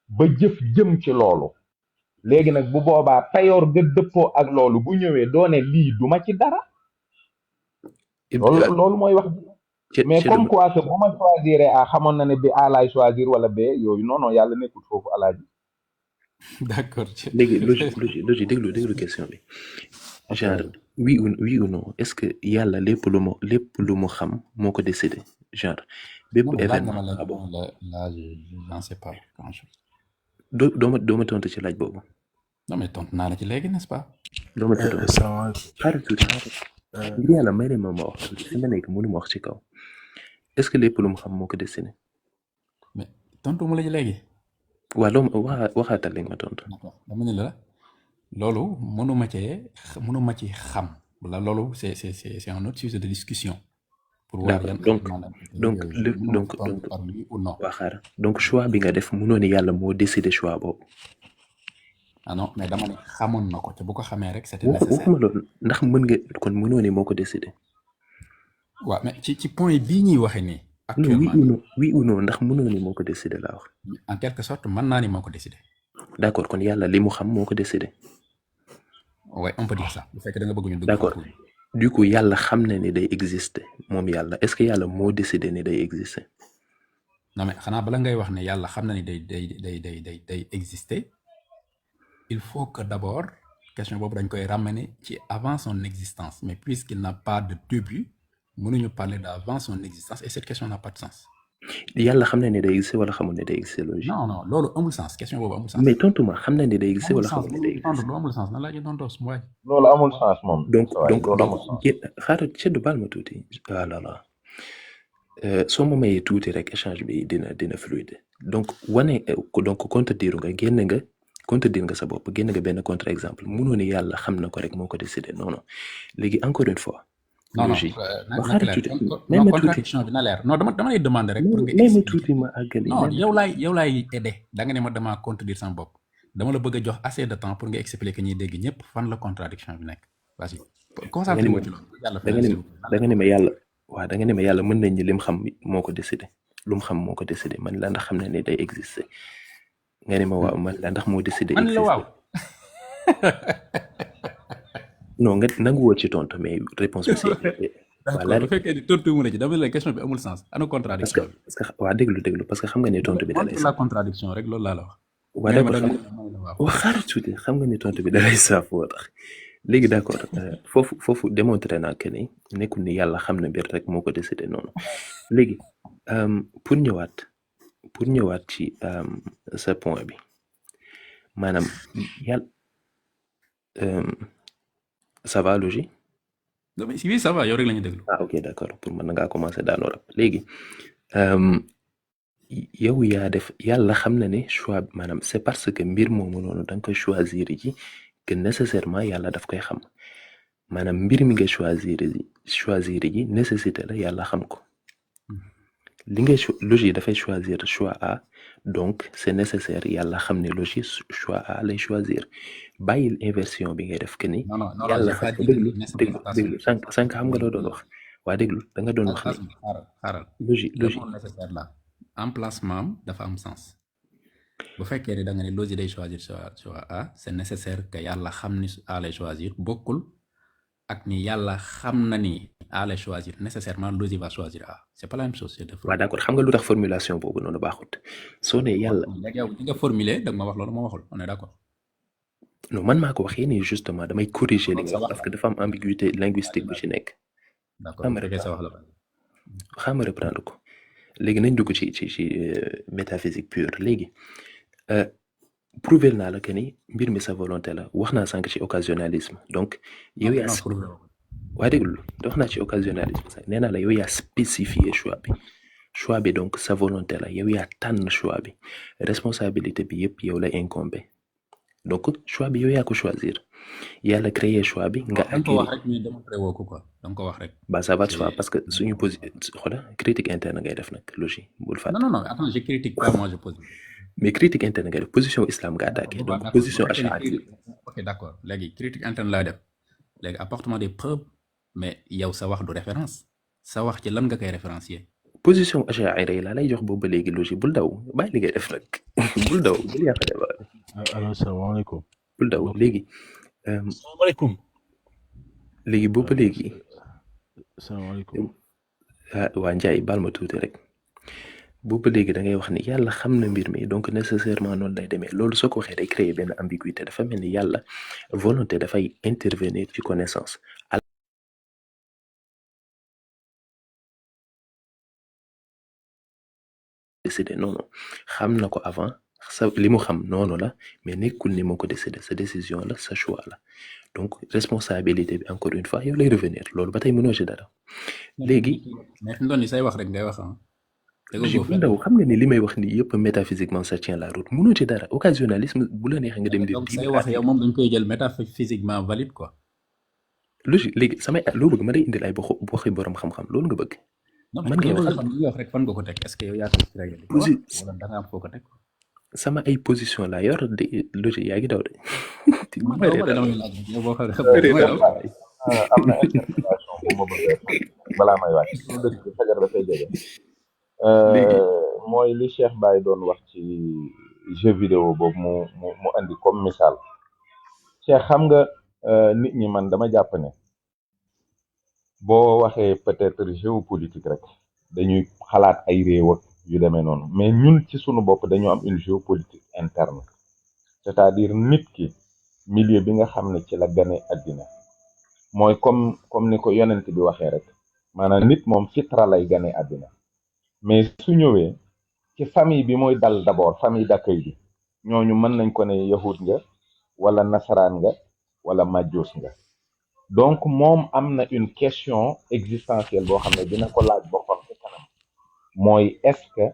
ba jëf jëm ci loolu léegi nag bu boobaa payoor ga dëppoo ak loolu bu ñëwee doone lii duma ci dara loolu mooy wax mais comme quoi que bu ma choisir a xamoon na ne bi a laay choisir wala b yooyu non yàlla nekkul foofu alaaji d'accord léegi logique déglu question bi genre oui ou non est-ce que yàlla lépp lu mu xam moo ko décidé genre bépp non mais laaj nga événement ma ah bon là j'en sais pas grand chose. doo ma tontu ci laaj boobu non mais tontu naa la ci léegi n'est-ce pas. doo ma ci tontu salaamaaleykum. xaaral tuuti ngir yàlla may ne ma wax tuuti fi nga nekk mënu ma wax ci kaw est-ce que lépp lu mu xam moo ko décidé mais tontu mu la ci léegi. waa loo waxaatal li nga ma tontu d'accord dama ne la loolu mënuma ci xam wala loolu c'est un autre sujet de discussion. pour voir yan donc par oui ou non. waa xaaral donc choix bi nga def mënoo ne yàlla moo décidé choix boobu. ah non mais dama ne xamoon na ko te bu ko xamee rek c'était nécessaire. waxuma loolu ndax mën nga kon mënoo ne moo ko décidé. waaw mais ci point bii ñuy waxee nii. actuellement oui ou non ndax mënoo ne moo ko décidé laa wax. en quelque sorte mën naa ni moo ko décidé. d'accord kon yàlla li mu xam moo ko décidé. ouais on peut dire ça bu fekkee da nga bëgg ñu dugg. d'accord du coup yàlla xam na ni day exister moom yàlla est-ce que yàlla moo décidé ni day exister. non mais xanaa bala ngay wax ne yàlla xam na ni day exister il faut que d'abord question boobu dañ koy ramener ci avant son existence mais puisqu'il n'a pas de début mënuñu parler d'avant son existence et cette question n'a pas de sens. yàlla xam na ni day exister wala xamul ne day exister logique. non loolu amul sens question boobu amul sens. mais tontu ma xam na ni day exister wala xamul ne day exister. lu amul sens nan laa ci doon toos mu waay. loolu amul sens moom. donc xaaral ceddu baal ma tuuti. voilà soo ma mayee tuuti rek échange bi dina fluide donc donc contredire nga sa bopp génn nga benn contre exemple mënoo ni yàlla xam na ko rek moo ko décidé non léegi encore une fois. non non contradiction bi na leer non dama lay demander rek. pour nga expliquer tuuti ma àggali. non yow laay aider da nga ne ma dama contredire sama bopp dama la bëgg a jox assez de temps pour nga expliquer ñuy dégg ñëpp fan la contradiction bi nekk vas-y. concentré wu ci loolu yàlla da nga ne ma yàlla. waaw da nga ne ma yàlla mën nañ ni lim xam moo ko décidé lu mu xam moo ko décidé man la ndax xam na ne day exister nga ne ma waaw man la ndax moo décidé. man la waaw. non nga nanguwoo ci tontu mais réponse bi c'est. voilà bu fekkee ni tontu mu ne ci dama la question bi amul sens ana contradiction bi. parce que waa déglu parce que xam nga ne tontu bi dalay. la contradiction rek loolu laa la wax. waa d'accord waa xaaral tuuti xam nga ne tontu bi dalay saaf woo tax. léegi d'accord foofu démontré naa que ni nekkul ni yàlla xam na mbir rek moo ko décidé noonu léegi pour ñëwaat ci sa point bi maanaam yàlla ça va Logi. oui ça va yow rek la ñu déglu. ah ok d'accord pour man ngaa commencer daanoo rab léegi yow yaa def yàlla xam na ne choix maanaam c'est parce que mbir moomu noonu da nga koy choisir ji. que nécessairement yàlla daf koy xam maanaam mbir mi nga choisir ji nécessité la yàlla xam ko li ngay logique dafay choisir choix A donc c'est nécessaire yàlla xam ne logique choix A lay choisir bàyyil inversion bi ngay def que ni. yàlla xam ko déglu sànq xam nga loo doon wax waa déglu da nga doon wax ni. xaaral logique nécessaire la emplacement am dafa am sens. bu fekkee ne da nga ne logique day choisir choix A c'est nécessaire que yàlla xam ni A lay choisir bokkul ak ni yàlla xam na ni A lay choisir nécessairement logique va choisir A c'est pas la même chose. waaw d'accord xam nga lu tax formulation boobu noonu baaxut soo ne yàlla. léegi yow li nga formuler da nga ma wax loolu ma waxul on est d'accord. non man maa ko waxee nii justement damay corriger li nga wax parce que dafa am ambiguïté linguistique bu ci nekk. d'accord xam reprendre ko. léegi nañ dugg ci métaphysique pure léegi prouver naa la que ni mbir mi sa volonté la wax naa sànq ci occasionnalisme donc yow yaa waa déglu wax naa ci occasionnalisme sax nee naa la yow yaa spécifié choix bi donc sa volonté la yow yaa tànn choix bi responsabilité bi yëpp yow la incombé donc choix bi yow yaa ko choisir yàlla créé choix bi nga da nga ko wax rek mais démontré woo ko quoi da nga ko wax rek. bah ça va de soi parce que suñu xoolal critique interne ngay def nag logique bul fàtte. non attends je critique pas moi je pose. mais critique interne ngay def position islam nga attaqué donc position ash'ari. ok d'accord léegi critique interne laay def léegi apportement des preuves mais yow sa wax du référence sa wax ci lan nga koy référencier. position ash'ari laa lay jox boobu ba léegi logique bul daw bàyyi li ngay def nag bul daw bul yàq débat. allo salaamaaleykum. bul daw léegi. salaamaaleykum. léegi boobu léegi. salaamaaleykum. waa Ndiaye baal ma tuuti rek boobu léegi da ngay wax ni yàlla xam na mbir mi donc nécessairement noonu lay demee loolu soo ko waxee day créer benn ambiguïté dafa mel ni yàlla volonté dafay intervenir ci connaissance décidé non non xam na ko avant sa li mu xam noonu la mais nekkul ni moo ko décidé sa décision la sa choix la donc responsabilité bi encore une fois yow lay revenir loolu ba tey mënoo ci dara léegi mais fi mu doon ni say wax rek ngay wax ah. logique bu ndaw xam nga ni li may wax ni yëpp métaphysiquement ça tient la route mënoo ci dara occasionnalisme bu la neexee nga dem. donc say wax yow moom dañ koy jël métaphysiquement valide quoi. logique léegi samay loo bëgg ma lay indil ay waxi borom xam-xam loolu nga bëgg. man ngay waxal li wax rek fan nga ko teg est-ce que yow yaa ko ci régal wala da nga am foo ko teg. sama ay position la yor de logique yaa ngi daw de. am na interprétation bu ma bëgg balaa may wàcc suñu dëkk bi fajar dafay jege. mooy li Cheikh Baye doon wax ci jeu vidéo boobu mu andi comme misaal Cheikh xam nga nit ñi man dama jàpp ne boo waxee peut-être géopolitique rek dañuy xalaat ay réew ak yu demee noonu mais ñun ci sunu bopp dañu am une géopolitique interne c'est-à-dire nit ki milieu bi nga xam ne ci la gane àddina mooy comme ni ko yonent bi waxee rek maanaam nit moom fitra lay gane àddina mais su ñëwee ci famille bi mooy dal d'abord famille d'accueil bi ñooñu mën nañ ko ne yahud nga wala nasaraan nga wala majjoos nga donc moom am na une question existentielle boo xam ne dina ko laaj boppam ci kanam mooy est-ce que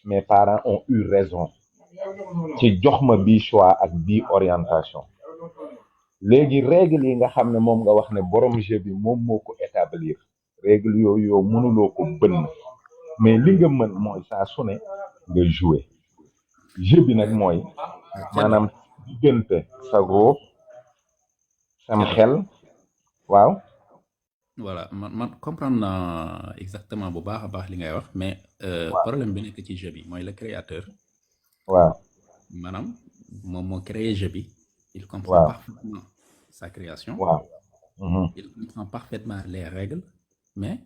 mes parents ont eu raison ci jox ma bii choix ak bii orientation léegi règle yi nga xam ne moom nga wax ne borom jeu bi moom moo ko établir règle yooyu yow mënuloo ko bënn mais li nga mën mooy saa su ne nga jouer jeu bi nag mooy maanaam diggante sa góob sam xel waaw. voilà man comprendre naa exactement bu baax a baax li ngay wax mais problème bi nekk ci jeu bi mooy le créateur. waaw maanaam moom moo créé jeu bi. il comprend parfaitement sa création. waaw. il comprend parfaitement les règles mais.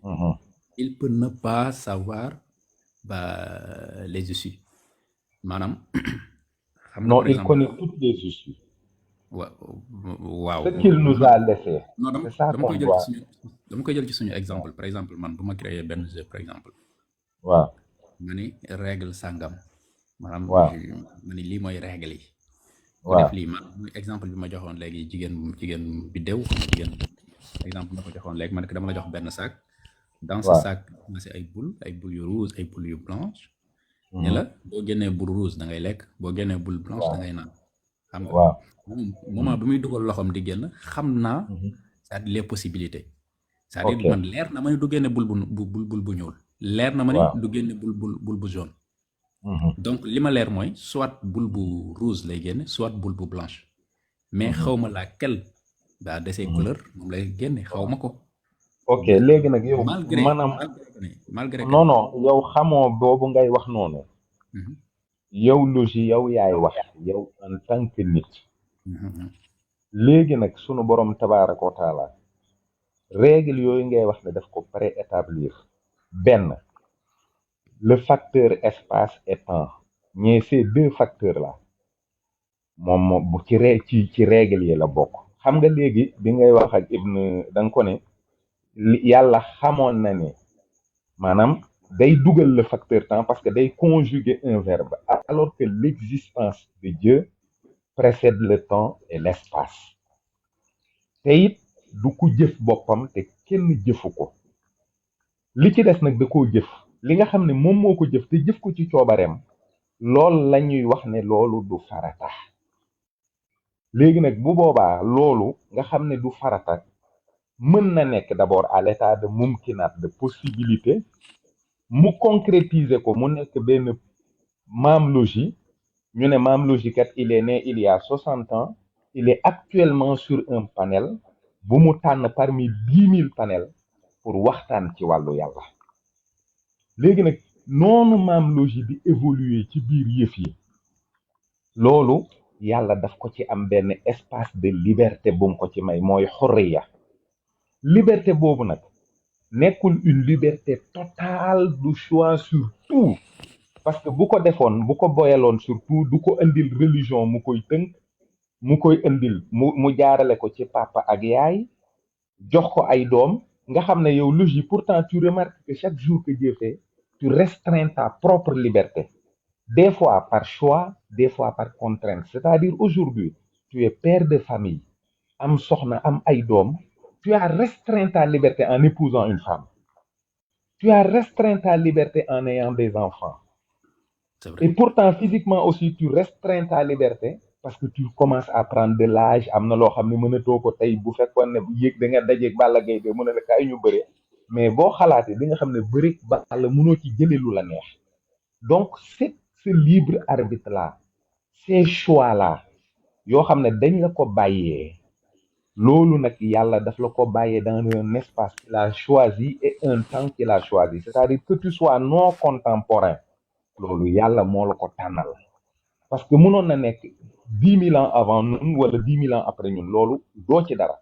il peut ne pas savoir les issues maanaam. xam non il connaît toutes les issues. waaw ce qu'il nous a laissé. non dama koy jël ci suñu exemple par exemple man bu ma créé benn jeu par exemple. waaw. ma ni règle sàngam. maanaam waaw ma ni lii mooy règle yi. waaw def lii man exemple bi ma joxoon léegi jigéen bi dew jigéen exemple bi ma ko joxoon léegi ma ne ko dama la jox benn sac. dans ce sac ma si ay boules yu rouge ay boules yu blanche. ne la boo génnee boule rouge da ngay lekk boo génnee boule blanche da ngay naan. xam nga moment bi muy dugal loxoom di génn xam naa. c'est-à-dire les possibilités. c'est-à-dire man leer na ma ni du génne boule bu ñuul. leer na ma ni du génne boule bu jaune. donc li ma leer mooy soit boule bu rouge lay génne soit boule bu blanche. mais xaw ma laquelle de ces couleurs moom lay génne xaw ma ko. ok léegi nag yow. maanaam malgré non yow xamoo boobu ngay wax noonu. yow logi yow yaay wax yow en tant que nit. léegi nag sunu borom tabaaraka wa taala règle yooyu ngay wax ne daf ko préétablir benn le facteur espace et temps ñee ces deux facteurs là moom bu ci règle yi la bokk xam nga léegi bi ngay wax ak Ibn da nga ko ne yàlla xamoon na ne maanaam day dugal le facteur temps parce que day conjuguer un verbe alors que l'existence de Dieu précède le temps et l'espace te it du ko jëf boppam te kenn jëfu ko li ci des nag da koo jëf li nga xam ne moom moo ko jëf te jëf ko ci coobareem loolu la ñuy wax ne loolu du farata léegi nag bu boobaa loolu nga xam ne du farata mën na nekk d'abord à l'état de mumkinat de possibilité mu concrétiser ko mu nekk benn maam logi ñu ne maam logi kat il est né il y a 60 ans il est actuellement sur un panel bu mu tànn parmi 10 000 panels pour waxtaan ci wàllu yàlla léegi nag noonu maam logi bi évoluer ci biir yëf yi loolu yàlla daf ko ci am benn espace de liberté bu mu ko ci may mooy xurriya liberté boobu nag nekkul une liberté totale du choix sur tout parce que bu ko defoon bu ko boyaloon surtout du ko indil religion mu koy tënk mu koy indil mu jaarale ko ci papa ak yaay jox ko ay doom nga xam ne yow logique pourtant tu remarques que chaque jour que Dieu fait tu restreins ta propre liberté des fois par choix des fois par contrainte c'est-à-dire aujourd'hui tu es père de famille am soxna am ay doom tu as restreint ta liberté en épousant une femme tu as restreint ta liberté en ayant des enfants c'est et vrai pourtant physiquement aussi tu restreins ta liberté parce que tu commences à prendre de l'âge am na loo xam ne mënatoo ko tey bu fekkoon ne yéeg da nga dajeeg Balla Gaye de mën a la kaay ñu bëre mais boo xalaatee di nga xam ne bëri Balla mënoo ci jëlee lu la neex donc c'est ce libre arbitre là ces choix là yoo xam ne dañ la ko bàyyee loolu nag yàlla daf la ko bàyyee dans un espace qu'il a choisi et un temps qu'il a choisi c'est-à-dire que tu sois non contemporain loolu yàlla moo la ko tànnal parce que mënoon na nekk 10 000 ans avant ñun wala 10 000 ans après ñun loolu doo ci dara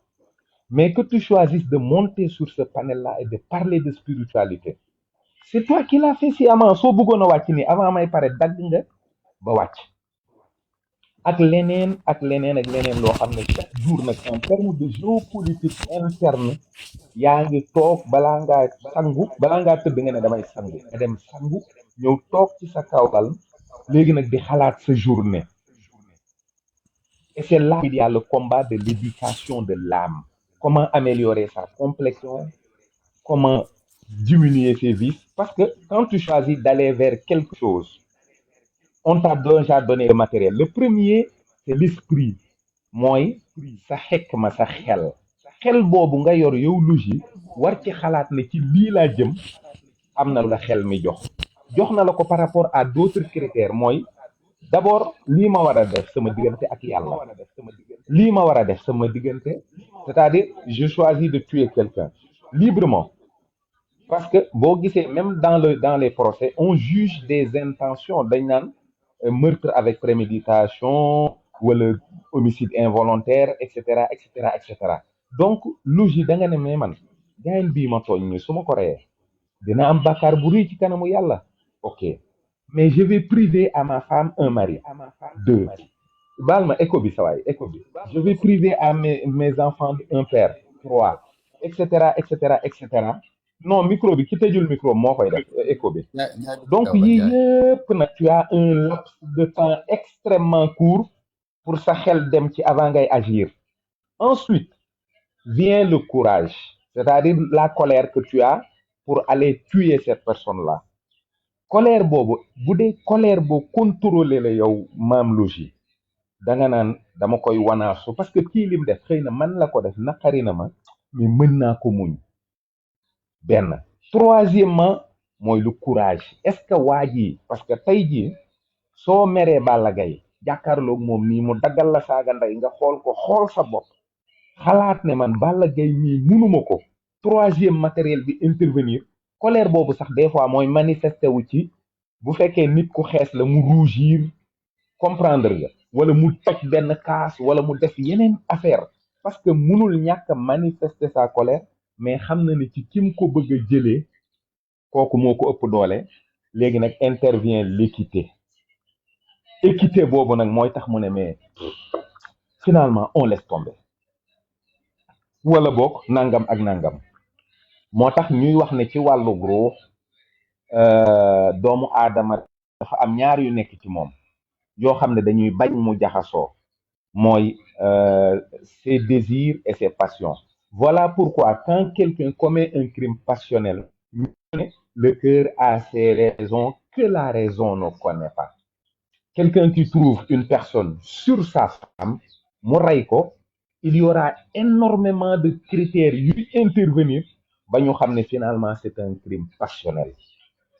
mais que tu choisisses de monter sur ce panel là et de parler de spiritualité c'est toi qui l'as fait sciemment soo bëggoon a wàcc ni avant may pare dagg nga ba wàcc ak leneen ak leneen ak leneen loo xam ne chaque jour nag en termes de géopolitique interne yaa ngi toog balaa ngaa tëdd nga ne damay sangu nga dem sangu ñëw toog ci sa kawlal léegi nag di xalaat sa journée et c'est là qu'il y a le combat de l'éducation de l'âme comment améliorer sa complexion comment diminuer ses vices parce que quand tu choisis d'aller vers quelque chose on t'a déjà donné le matériel le premier c'est l'esprit mooy sa xekma sa xel boobu nga yor yow logique war ci xalaat ne ci lii laa jëm am na la xel mi jox na la ko par rapport à d'autres critères mooy d'abord lii ma war a def sama diggante ak yàlla lii ma war a def sama diggante c'est-à-dire je choisis de tuer quelqu'un librement parce que boo gisee même dans les procès on juge des intentions dañ naan meurtre avec préméditation wala homicide involontaire et cetera et cetera et cetera donc logique da nga ne mais man gaayen bii ma tooñ ni su ma ko reyee dina am bàkkaar bu rëy ci kanamu yàlla ok mais je vais priver à ma femme un mari deux baal ma écho bi sawaay écho bi je vais priver à mes enfants un père trois et cetera et cetera et cetera non micro bi ki tëjul micro moo koy def écho bi donc yii yëpp nag tu as un laps de temps extrêmement court pour sa xel dem ci avant ngay agir ensuite vient le courage c'est-à-dire la colère que tu as pour aller tuer cette personne-là colère boobu bu dee colère boo contrôler la yow maam logique da nga naan dama koy wanaasu parce que kii lim def xëy na man la ko def naqari na ma mais mën naa ko muñ benn troisièmement mooy le courage est-ce que waa ji parce que tey jii soo meree Balla Gaye jàkkaarloog moom nii mu daggal la saaga ndey nga xool ko xool sa bopp xalaat ne man Balla Gaye mii munuma ko troisième matériel bi intervenir colère boobu sax des fois mooy manifesté wu ci bu fekkee nit ku xees la mu rougir comprendre nga wala mu toj benn kaas wala mu def yeneen affaire parce que munul ñàkk manifester sa colère mais xam na ni ci kim ko bëgg a jëlee kooku moo ko ëpp doole léegi nag intervient équité boobu nag mooy tax mu ne mais finalement on laisse tomber wala boog nangam ak nangam moo tax ñuy wax ne ci wàllu ruux doomu aadama dafa am ñaar yu nekk ci moom yoo xam ne dañuy bañ mu jaxasoo mooy ses désirs et ses passions voilà pourquoi quand quelqu'un commet un crime passionnel le cœur a ses raisons que la raison ne connaît pas quelqu'un qui trouve une personne sur sa femme mu rey ko il y aura énormément de critères yuy intervenir ba ñu xam ne finalement c'est un crime passionnel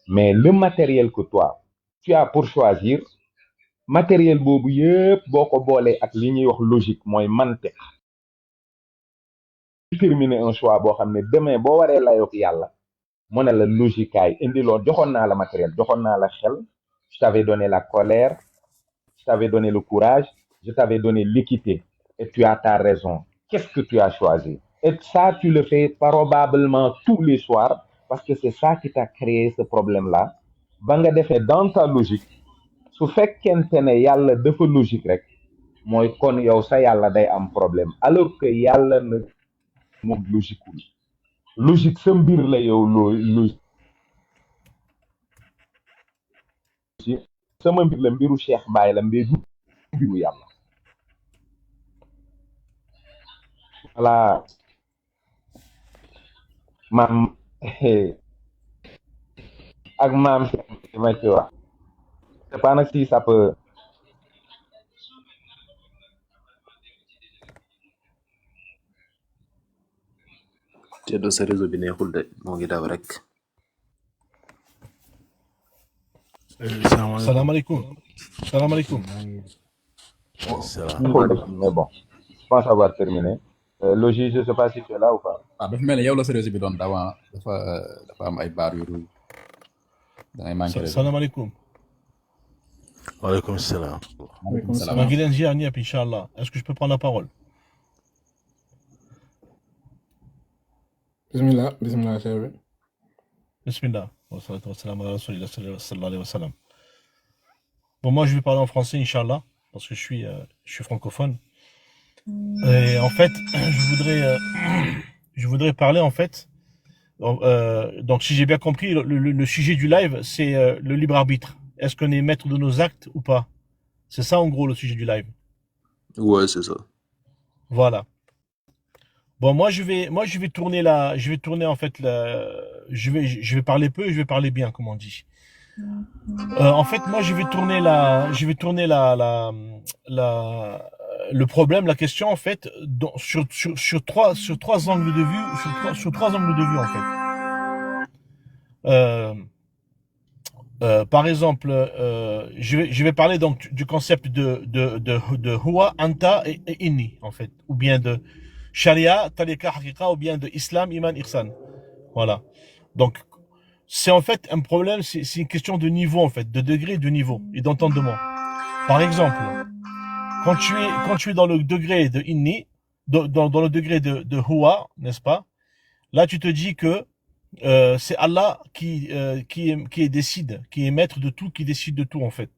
mais le matériel que toi tu as pour choisir matériel boobu yëpp boo ko boolee ak li ñuy wax logique mooy mantiq déterminer un choix boo xam ne demain boo waree layoog yàlla mu ne la logique kaay indi loon joxoon naa la matériel joxoon naa la xel je t'avais donné la colère je t'avais donné le courage je t'avais donné l'équité et tu as ta raison qu'est-ce que tu as choisi et ça tu le fais probablement tous les soirs parce que c'est ça qui t'a créé ce problème là ba nga defee dans ta logique su fekkente ne yàlla dafa logique rek mooy kon yow sa yàlla day am problème alors que yàlla na moom logiqueul logique sa mbir la yow logique sama mbir la mbiru Cheikh Baye la mbir du mbiru yàlla voilà maam ak maam Cheikh ma ci wax c'est pas nag si ça peut te do sa réseau bi neexul de moo ngi daw rek. Salam alaikum. Salam alaikum. mais bon je pense avoir terminé Logis je sais pas si tu es là ou pas dafa mel ni yow la sa réseau bi doon daw dafa am ay baar yu rouge da ngay manqué réseau. Salam alaikum. Walaikum salam. Maaleykum salaam. Maguilen Gianiep, Inch'Allah. Est-ce que je peux prendre la parole? Bismillah, bismillah, chef. Bismillah. Wa salatu wa salam ala rasulillah sallallahu alayhi wa sallam. Bon, moi, je vais parler en français, Inch'Allah, parce que je suis francophone. Et en fait, je voudrais parler, en fait, donc si j'ai bien compris, le sujet du live, c'est le libre arbitre. Est-ce qu'on est maître de nos actes ou pas? C'est ça, en gros, le sujet du live. Ouais, c'est ça. Voilà. Bon, moi, je vais tourner en fait, je vais parler peu et je vais parler bien, comme on dit. En fait, moi, je vais tourner le problème, la question, en fait, sur trois angles de vue, sur trois angles de vue, en fait. Par exemple, je vais parler donc du concept de Huwa, Anta et Inni, en fait, ou bien de Sharia, Talika, Hakika, ou bien de Islam, Iman, Ihsan. Voilà. Donc, c'est en fait un problème, c'est une question de niveau, en fait, de degré, de niveau et d'entendement. Par exemple, quand tu es dans le degré de Inni, dans le degré de Huwa, n'est-ce pas? Là, tu te dis que c'est Allah qui décide, qui est maître de tout, qui décide de tout, en fait.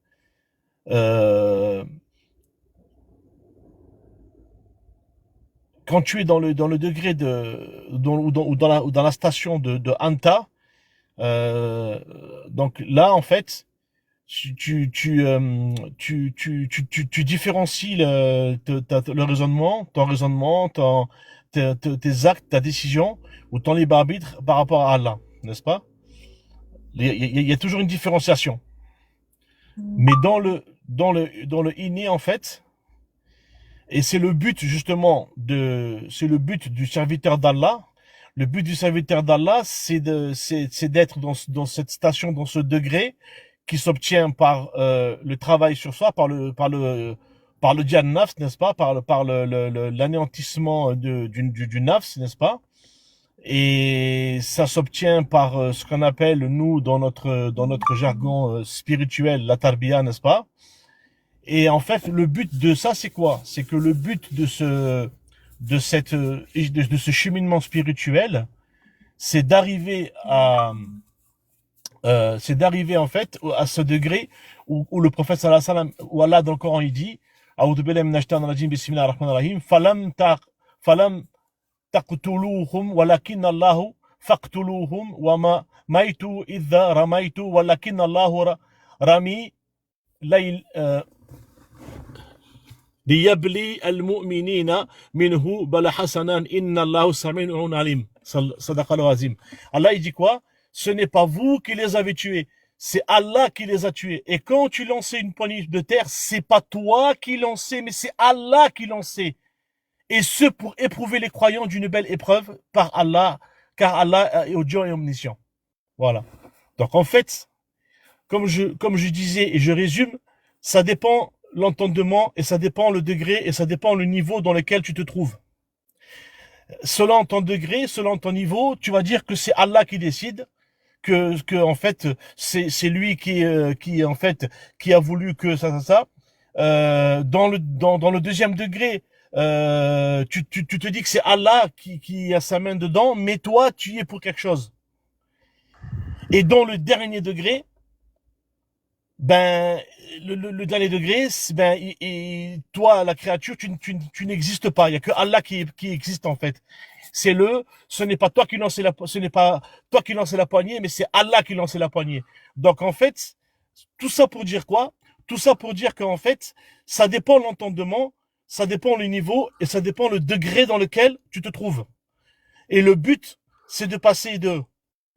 Quand tu es dans le degré dans la station de Anta, donc là, en fait, tu différencies le raisonnement, ton raisonnement, tes actes, ta décision, ou ton libre arbitre par rapport à Allah, n'est-ce pas? Il y a toujours une différenciation. Mais dans le inné, en fait, et c'est le but justement c'est le but du serviteur d'Allah. Le but du serviteur d'Allah, c'est d'être dans cette station, dans ce degré qui s'obtient par le travail sur soi, par le djihad nafs, n'est-ce pas, par l'anéantissement du nafs, n'est-ce pas? Et ça s'obtient par ce qu'on appelle, nous, dans notre jargon spirituel, la tarbiya, n'est-ce pas? Et en fait, le but de ça, c'est quoi? C'est que le but de ce cheminement spirituel, c'est d'arriver en fait à ce degré où le prophète sallallahu alayhi wa sallam, où Allah dans le Coran il dit, A'udhu billahi minash shaitanir rajim, bismillahir rahmanir rahim, falam taqtuluhum walakin Allahu faqtuluhum wa ma maitu idha ramaitu walakin Allahu rami layl liyabli al-mu'minina minhu bala hasanan inna Allahu sami'un alim. Sadaqa al-azim. Allah il dit quoi? Ce n'est pas vous qui les avez tués, c'est Allah qui les a tués. Et quand tu lançais une poignée de terre, c'est pas toi qui lançais, mais c'est Allah qui lançait. Et ce pour éprouver les croyants d'une belle épreuve par Allah, car Allah est audient et omniscient. Voilà. Donc en fait, comme je disais et je résume, ça dépend l'entendement et ça dépend le degré et ça dépend le niveau dans lequel tu te trouves. Selon ton degré, selon ton niveau, tu vas dire que c'est Allah qui décide, que en fait c'est lui qui en fait qui a voulu que ça. Dans le deuxième degré, tu te dis que c'est Allah qui a sa main dedans, mais toi tu y es pour quelque chose. Et dans le dernier degré, ben, le dernier degré, ben, toi, la créature, tu n'existes pas. Il y a que Allah qui existe en fait. Ce n'est pas toi qui lançais ce n'est pas toi qui lançais la poignée, mais c'est Allah qui lançait la poignée. Donc en fait, tout ça pour dire quoi? Tout ça pour dire qu'en fait, ça dépend l'entendement, ça dépend le niveau et ça dépend le degré dans lequel tu te trouves. Et le but, c'est de passer de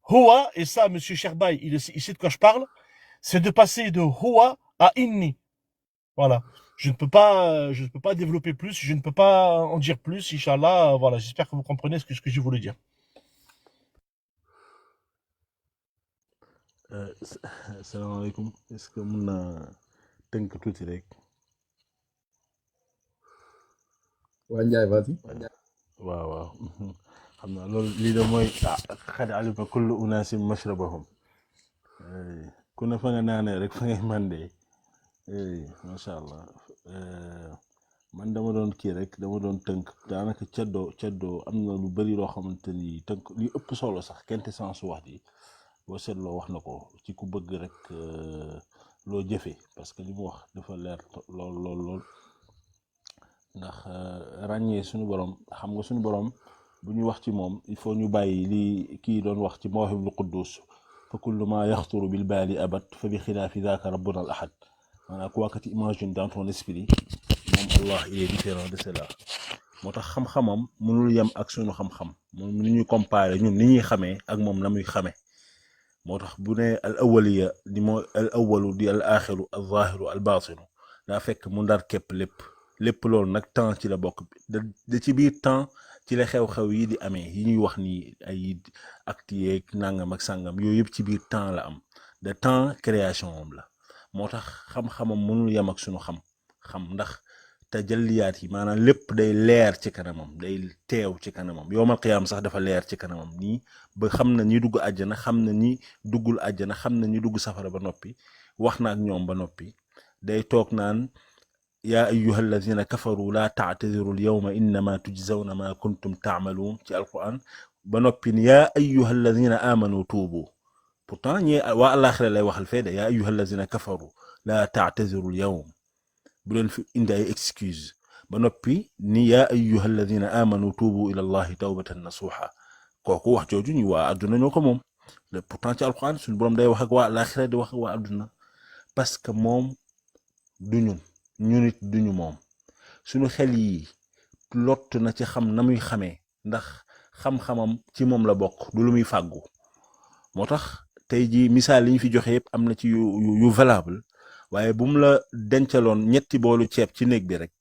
Hoa, et ça, monsieur Sherbaï, il sait de quoi je parle, c'est de passer de Hoa à Inni. Voilà. Je ne peux pas développer plus, je ne peux pas en dire plus, Inch'Allah. Voilà, j'espère que vous comprenez ce que je voulais dire. salaamaaleykum est-ce que mun naa tënk tuuti rek. waa Ndiaye vas-y. waaw waaw xam naa loolu lii de mooy xad alima kullu unaasin mashrabahum ku ne fa nga naanee rek fa ngay mandee macha allah man dama doon kii rek dama doon tënk daanaka ceddoo am na lu bëri loo xamante ni tënk li ëpp solo sax quintessence wax ji boo seetloo wax na ko ci ku bëgg rek loo jëfe parce que li mu wax dafa leer lool ndax ràññee suñu borom xam nga suñu borom bu ñu wax ci moom il faut ñu bàyyi li kii doon wax ci mawahibul quddus fa kullu ma yaxturu bil baali abat fa bi xilaafi daaka rabbuna al ahad maanaam quoi que tu imagines dans ton esprit moom Allah il est différent de cela moo tax xam-xamam mënul yem ak suñu xam-xam moom ni ñuy comparer ñun ni ñuy xamee ak moom na muy xamee moo tax bu ne al awaliya di mooy al awalu di al axiru al zahiru al batinu daa fekk mu ndar képp lépp loolu nag temps ci la bokk da ci biir temps ci la xew-xew yi di amee yi ñuy wax ni ay acte yeeg nangam ak sàngam yooyu yëpp ci biir temps la am de temps création am la moo tax xam-xamam mënul yem ak suñu xam ndax tajalliyaat yi maanaam lépp day leer ci kanamam day teew ci kanamam yowmal qiyaam sax dafa leer ci kanamam nii ba xam na ñi dugg àjjana xam na ñi duggul àjjana xam na ñi dugg safara ba noppi wax na ak ñoom ba noppi day toog naan yaa ayyuha alladina kafaru laa taatadiru al yawma innama tujzawna ma kuntum taamaluun ci alquran ba noppi ni yaa ayyuha alladina amanu tuubu pourtant ñi waa àllaaxira lay waxal fee de yaa ayyuha alladina kafaru laa taatadiru al yawm bu leen fi indi ay excuse ba noppi ni yaa ayyuha alladina amanu tuubu ila allahi tawbatan nasuha kooku wax jooju ñu waa àdduna ñoo ko moom pourtant ci alquran suñu borom day wax ak waa àllaaxira di wax ak waa àdduna parce que moom du ñun it duñu moom suñu xel yi lott na ci xam na muy xamee ndax xam-xamam ci moom la bokk du lu muy fàggu moo tax tey ji misaal li ñu fi joxe yëpp am na ci yu valable waaye bu mu la dencaloon ñetti boolu ceeb ci néeg bi rek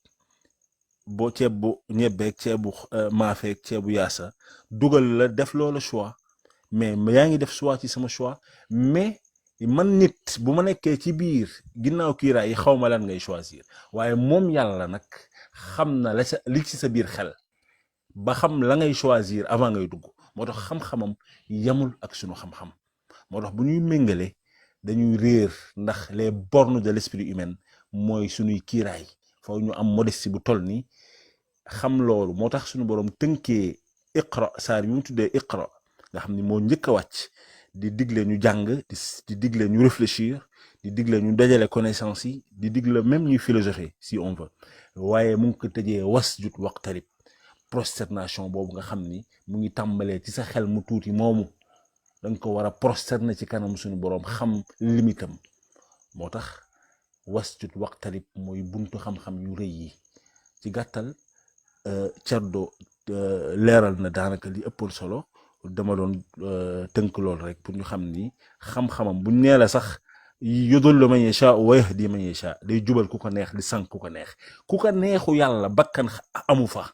boo ceeb bu ñebbeeg ceebu maafeeg ceebu yaasa dugal la def loola choix mais yaa ngi def choix ci sama choix mais man nit bu ma nekkee ci biir ginnaaw kiiraay yi xaw ma lan ngay choisir waaye moom yàlla nag xam na li ci sa biir xel ba xam la ngay choisir avant ngay dugg moo tax xam-xamam yamul ak sunu xam-xam moo tax bu ñuy méngale dañuy réer ndax les bornes de l'esprit humain mooy suñuy kiiraay foofu ñu am modestie bu toll ni xam loolu moo tax suñu borom tënkee iqra saar bi mu tuddee iqra nga xam ni moo njëkk a wàcc di digle ñu jàng di digle ñu réfléchir di digle ñu dajale connaissance yi di digle même ñuy philosophie si on veut waaye mu ngi ko tëjee wasjud waqtarib prosternation boobu nga xam ni mu ngi tàmbalee ci sa xel mu tuuti moomu danga ko war a prosterner ci kanam suñu boroom xam limitam moo tax wasjud waqtarib mooy buntu xam-xam yu rëy yi ci gàttal Thierno leeral na daanaka li ëppoon solo dama doon tënk lool rek pour ñu xam ni xam-xamam buñ nee la sax yudullu man yashaa wa yahdi man yashaa day jubal ku ko neex di sànq ku ko neex ku ko neexu yàlla bakkan amu fa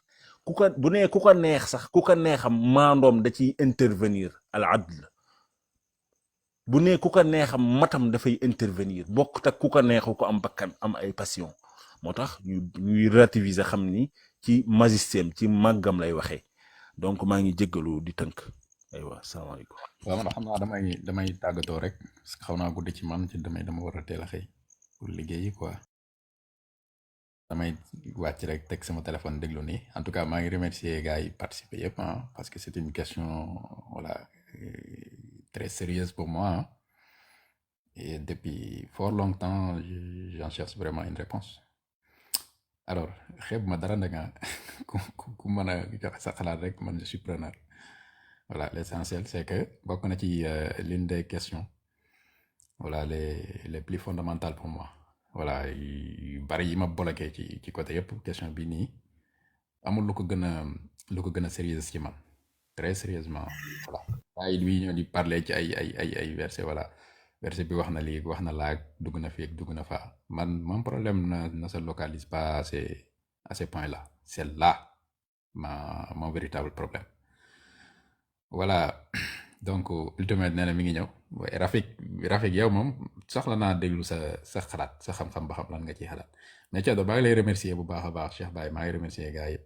bu nee ku ko neex sax ku ko neexam maandoom da ciy intervenir al adl bu nee ku ko neexam matam dafay intervenir bokkut ak ku ko neexu ko am bakkan am ay passion moo tax ñuy relativiser xam ni ci majestéem ci màggam lay waxee donc maa ngi jéggalu di tënk aywa salaamaaleykum. waaw man xam naa damay tàggatoo rek parce que xaw naa guddi ci man ci dama war a teel a xëy pour liggéeyi quoi. damay wàcc rek teg sama téléphone déglu nii en tout cas maa ngi remercier gars yi participer yëpp parce que c'est une question voilà très sérieuse pour moi Et depuis fort longtemps, j'en cherche vraiment une réponse. Alors, xeeb ma dara nag ku mën a joxe sa xalaat rek man je suis preneur. Voilà, l'essentiel c'est que bokk na ci l'une des questions, voilà, les plus fondamentales pour moi. Voilà, yu bari yi ma bloqué ci côté yëpp question bi nii amul lu ko gën a sérieuse ci man, très sérieusement. Voilà, waaye lui ñoo di parler ci ay verset, voilà, verset bi wax na lii wax na laag dugg na fii ak dugg na faa. Man mon problème ne se localise pas à ces points là, c'est là mon véritable problème. Voilà, donc ultimate nee na mi ngi ñëw. waaye Rafik yow moom soxla naa déglu sa xalaat, sa xam-xam ba xam lan nga ciy xalaat. mais Thiado maa ngi lay remercier bu baax a baax, Cheikh Baye maa ngi remercier gars yëpp.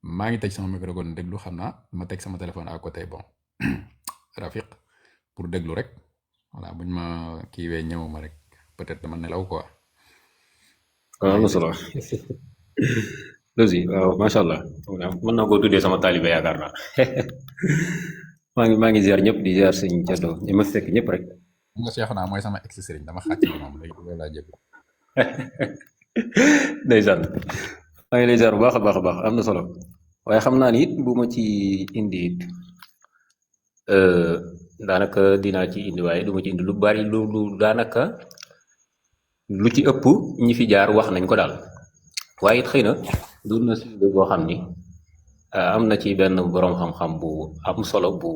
maa ngi tëj sama micro kon déglu, xam naa ma teg sama téléphone à côté, bon Rafik pour déglu rek. Voilà, buñ ma kiiwee ñëwuma rek peut-être dama nelaw quoi. waaw am na solo losi waaw macha allah mën naa koo tuddee sama taalibe yaakaar naa maa ngi ziar ñëpp di ziar sëñ Thiado ñi ma fekk ñëpp rek. xam nga Cheikh naa mooy sama ex sëriñ, dama xàcc moom léegi loolu laa jëg. ndeysaan maa ngi lay ziar bu baax a baax a baax, am na solo. waaye xam naa ni it bu ma ci indi it daanaka dinaa ci indi, waaye du ma ci indi lu bari lu daanaka lu ci ëpp ñi fi jaar wax nañ ko daal. waaye it xëy na doon na si boo xam ni am na ci benn boroom xam-xam bu am solo bu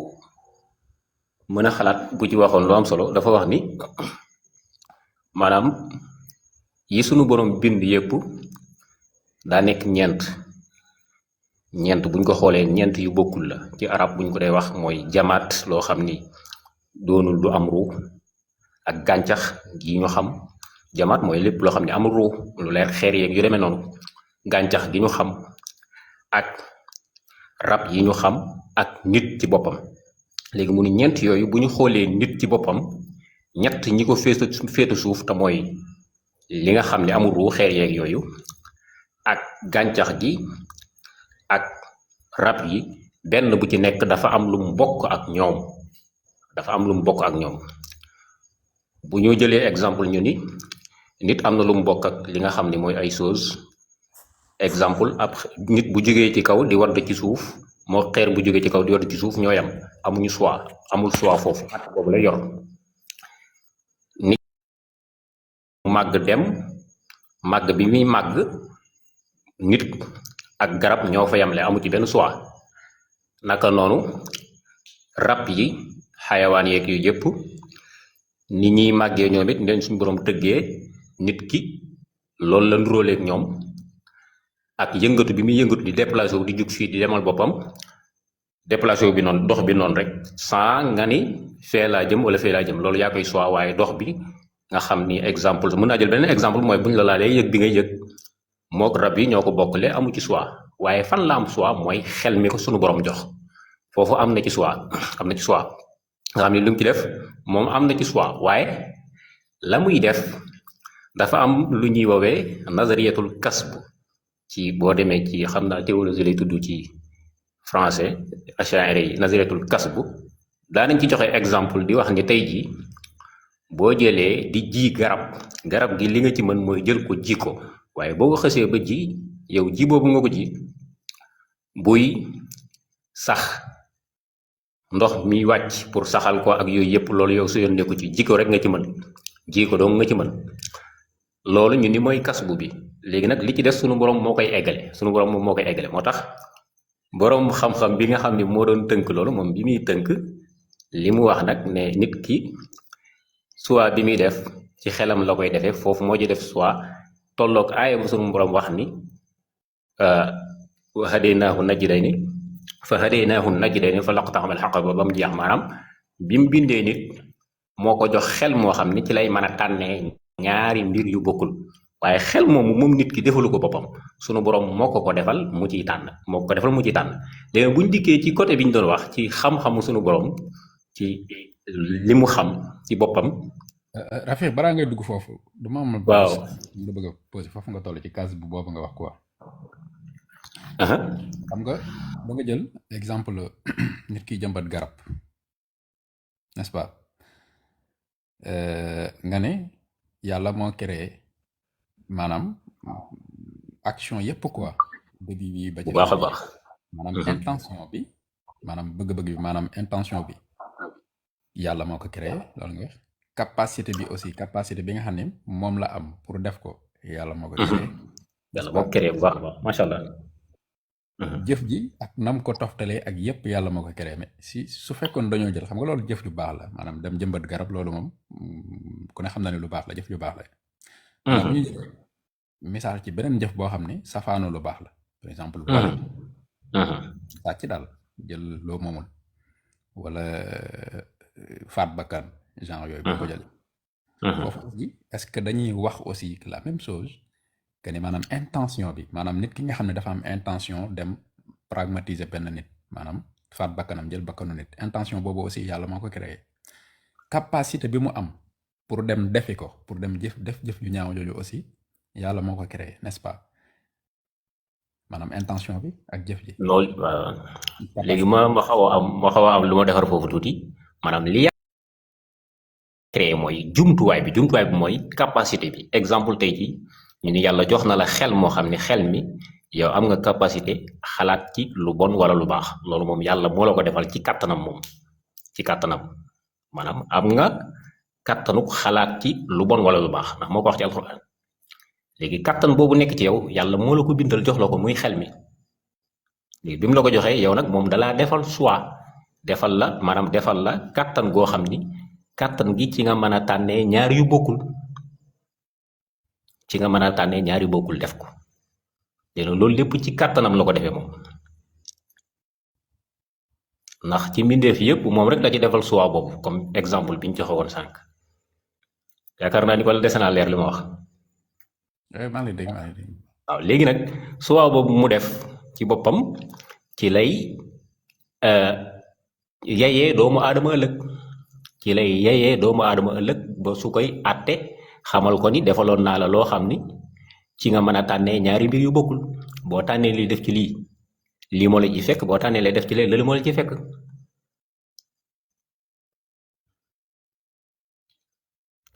mën a xalaat bu ci waxoon lu am solo. dafa wax ni maanaam yi sunu boroom bind yépp daa nekk ñeent buñ ko xoolee ñeent yu bokkul la. ci arab buñ ko dee wax mooy jamaat, loo xam ni doonul du am ruu, ak gàncax gi ñu xam. jamaat mooy lépp loo xam ne amul ruu, lu leer, xeer yeeg yu demee noonu. gàncax gi ñu xam ak rab yi ñu xam ak nit ci boppam. léegi mu ni ñeent yooyu bu ñu xoolee nit ci boppam, ñett ñi ko féetu suuf te mooy li nga xam ne amul ruu, xeer yeeg yooyu, ak gàncax gi ak rab yi, benn bu ci nekk dafa am lu mu bokk ak ñoom. bu ñu jëlee exemple ñu ni nit am na lu mu bokk ak li nga xam ni mooy ay chose. exemple ab nit bu jógee ci kaw di wadd ci suuf moo xeer bu jógee ci kaw di wadd ci suuf ñoo yam, amul choix foofu, at boobu lay yor. nit màgg dem màgg bi muy màgg, nit ak garab ñoo fa yamle, amu ci benn choix. naka noonu rab yi, xayawaan yeeg yu yëpp ni ñuy màggee ñoom it leen suñu boroom tëggee nit ki loolu la nduróoleeg ñoom. ak yëngatu bi muy yëngatu di déplacé wu di jug fii di demal boppam, déplacé wu bi noonu, dox bi noonu rek, sans nga ni fee laa jëm wala fee laa jëm, loolu yaa koy choix. waaye dox bi nga xam ni exemple, mën naa jël beneen exemple mooy buñ la laalee yëg bi ngay yëg mook rab yi ñoo ko bokkale, amu ci choix. waaye fan la am choix mooy xel mi ko sunu borom jox, foofu am na ci choix. nga xam ni lu mu ci def moom am na ci choix. waaye la muy def dafa am lu ñuy woowee nazariyatul kasb. ci boo demee ci xam naa théologie lay tudd ci français, Ash'ari yi, nazariyatul kasb daanañ ci joxe exemple di wax ni tey jii boo jëlee di ji garab gi li nga ci mën mooy jël ko ji ko. waaye boo ko xësee ba ji, yow ji boobu nga ko ji buy sax, ndox mi wàcc pour saxal ko ak yooyu yëpp, loolu yow su yoon nekku ci, ji ko rek nga ci mën, ji ko dong nga ci mën. loolu ñu ni mooy kasbu bi. léegi nag li ci des sunu borom moo koy eggale, moo tax borom xam-xam bi nga xam ni moo doon tënk loolu, moom bi muy tënk li mu wax nag ne nit ki soit bi muy def ci xelam la koy defee, foofu moo ci def soit tolloog aaya bu sunu borom wax ni wa hadaynaahu najdayni fa laqtahama al-aqaba ba mu jeex. maanaam bi mu bindee nit moo ko jox xel moo xam ni ci lay mën a tànnee ñaari mbir yu bokkul. waaye xel moomu moom nit ki defalu ko boppam, sunu borom moo ko defal mu ciy tànn, léegi buñ dikkee ci côté bi ñu doon wax ci xam-xamu sunu borom, ci li mu xam ci boppam. Rafik balaa ngay dugg foofu dama am. waaw lu bëgg a posé foofu nga toll ci case bu boobu nga wax quoi. xam nga ba nga jël exemple nit ki jëmbat garab, n'est-ce pas? nga ne yàlla moo créé maanaam action yépp quoi début bi ba bu ci baax a fin bi baax. maanaam intention bi maanaam bëgg-bëgg bi maanaam intention bi yàlla moo ko créé loolu nga wax capacité bi aussi capacité bi nga xam ne moom la am pour def ko yàlla moo ko créé n'est-ce yàlla moo pas créé bu baax a baax macha allah. jëf ji ak nam ko toftalee ak yépp yàlla moo ko créé mais su fekkoon dañoo jël xam nga loolu jëf ju baax la maanaam dem jëmbat garab loolu moom ku ne xam na ne lu baax la jëf ju baax la waaye bu ñu jël misaal ci beneen jëf boo xam ne safaano lu baax la par exemple vol sàcc daal jël loo moomul wala faat bakkan genre yooyu boo ko jël foofu aussi est-ce que dañuy wax aussi la même chose que ni maanaam intention bi maanaam nit ki nga xam ne dafa am intention dem pragmatiser benn nit maanaam faat bakkanam jël bakkanu nit intention boobu aussi yàlla moo ko créé capacité bi mu am pour dem defi ko pour dem def jëf yu ñaaw jooju aussi yàlla moo ko créé n'est-ce pas maanaam intention bi ak jëf ji loolu léegi ma xaw a am lu ma defar foofu tuuti maanaam li créé mooy jumtuwaay bi mooy capacité bi exemple tey jii ñu ni yàlla jox na la xel moo xam ne xel mi yow am nga capacité xalaat ci lu bon wala lu baax loolu moom yàlla moo la ko defal ci kàttanam moom ci kàttanam maanaam am nga kàttanuk xalaat ci lu bon wala lu baax ndax moo ko wax ci alxuraan léegi kàttan boobu nekk ci yow yàlla moo la ko bindal jox la ko muy xel mi léegi bi mu la ko joxee yow nag moom dalaa defal choix defal la kàttan goo xam ni kàttan gi ci nga mën a tànnee ñaar yu bokkul def ko léegi loolu lépp ci kàttanam la ko defee moom ndax ci mbindeef yëpp moom rek da ci defal choix boobu comme exemple bi ñu joxe woon sànq yaakaar naa ni ko la dese naa leer li ma wax. maa ngi dégg waaw léegi nag choix boobu mu def ci boppam ci lay yayee doomu aadama ëllëg ba su koy àtte xamal ko ni defaloon naa la loo xam ni ci nga mën a tànnee ñaari mbir yu bokkul boo tànnee lii def ci lii moo la ci fekk boo tànnee lay def ci lii moo la ci fekk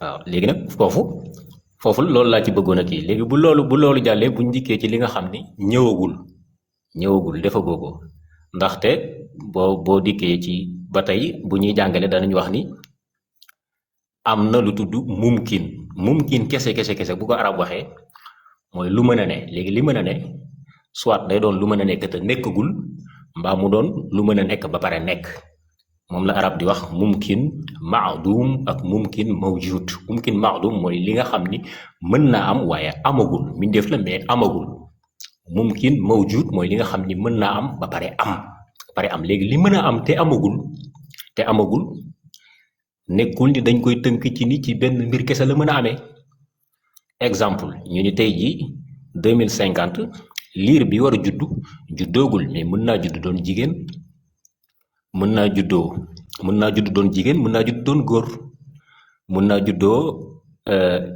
waaw léegi nag foofu loolu laa ci bëggoon a kii léegi bu loolu jàllee buñ dikkee ci li nga xam ni ñëwagul defagoo ko ndaxte boo dikkee ci ba tey bu ñuy jàngale danañ wax ni am na lu tudd mumkin kese bu ko arab waxee mooy lu mën a ne léegi li mën a ne soit day doon lu mën a nekk te nekkagul mbaa mu doon lu mën a nekk ba pare nekk moom la arab di wax mumkin maadum ak mumkin mawjud mumkin maadum mooy li nga xam ni mën naa am waaye amagul mbindeef la mais amagul mumkin mawjud mooy li nga xam ni mën naa am ba pare am léegi li mën a am te amagul nekkul ni dañ koy tënk ci ni ci benn mbir kese la mën a amee exemple ñu ni tey jii 2050 liir bi war a juddoogul mais mën naa judd doon jigéen mën naa judd doon jigéen mën naa judd doon góor mën naa juddoo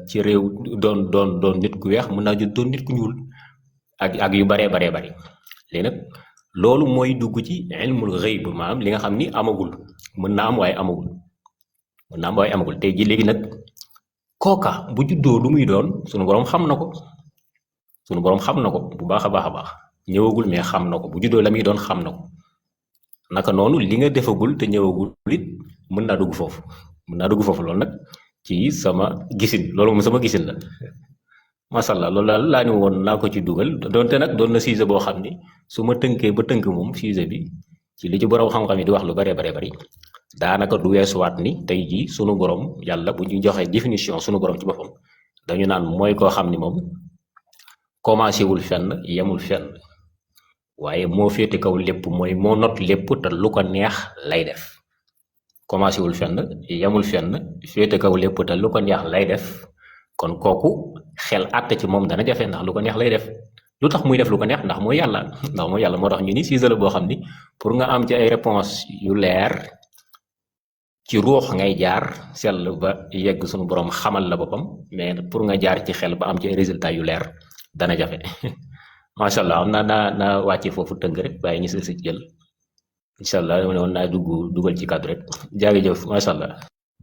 ci réew doon nit ku weex mën naa judd doon nit ku ñuul ak yu baree bari léegi nag loolu mooy dugg ci ilmul ghaib maanaam li nga xam ni amagul mën naa am waaye amagul tey ji léegi nag kooka bu juddoo lu muy doon sunu boroom xam na ko bu baax a baax ñëwagul mais xam na ko bu juddoo la muy doon xam na ko naka noonu li nga defagul te ñëwagul it mën naa dugg foofu loolu nag ci sama gisin loolu moom sama gisin la macha allah loolu daal laa ni woon naa ko ci dugal donte nag doon na sujet boo xam ni su ma tënkee ba tënk moom sujet bi ci li ci borom xam-xam yi di wax lu bare bari daanaka du weesuwaat ni tey jii sunu borom yàlla bu ñu joxee définition sunu borom ci boppam dañu naan mooy koo xam ni moom commencé wul fenn yemul fenn waaye moo féete kaw lépp mooy moo not lépp te lu ko neex lay def commencé wul fenn yemul fenn féete kaw lépp te lu ko neex lay def kon kooku xel àtte ci moom dana jafe ndax lu ko neex lay def lu tax muy def lu ko neex ndax mooy yàlla moo tax ñu ni sujet la boo xam ni pour nga am ci ay réponse yu leer ci ruux ngay jaar sell ba yegg suñu borom xamal la boppam mais pour nga jaar ci xel ba am ci ay résultats yu leer dana jafe macha allah am naa wàcce foofu tënk rek bàyyi ñu si jël incha allah dama ne woon naa dugal ci kàddu rek jaajëf macha allah.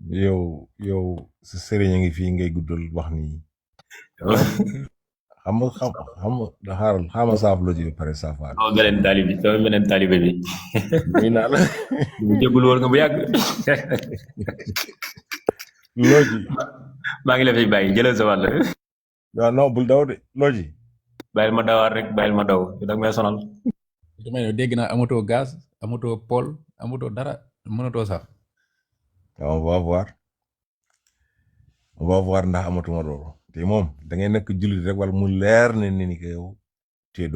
yow sa sëriñ a ngi fii ngay guddal wax nii xam nga xaaral saaf la ji pare saafaat. sama beneen taalibe bi sama beneen taalibe bi. muy naan bu jéggul woon nga bu yàgg. looji. maa ngi la fiy bàyyi jëlal sa wàll. waaw non bul daw de looji. bàyyil ma dawaat rek bàyyil ma daw dag may sonal. damay ne dégg naa amatoo gaz amatoo pôle amatoo dara mënatoo sax. on va voir ndax amatuma loolu te moom da ngay nekk jullit rek wala mu leer ne ni que yow tu es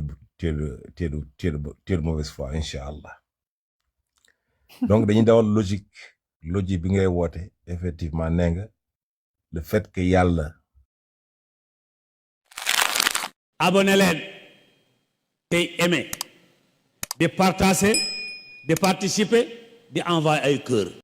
de mauvaise foi incha allah donc dañuy dawal logique bi ngay woote effectivement nee nga le fait que yàlla. abonné leen tey aimé di partager di participer di envoyer ay cœur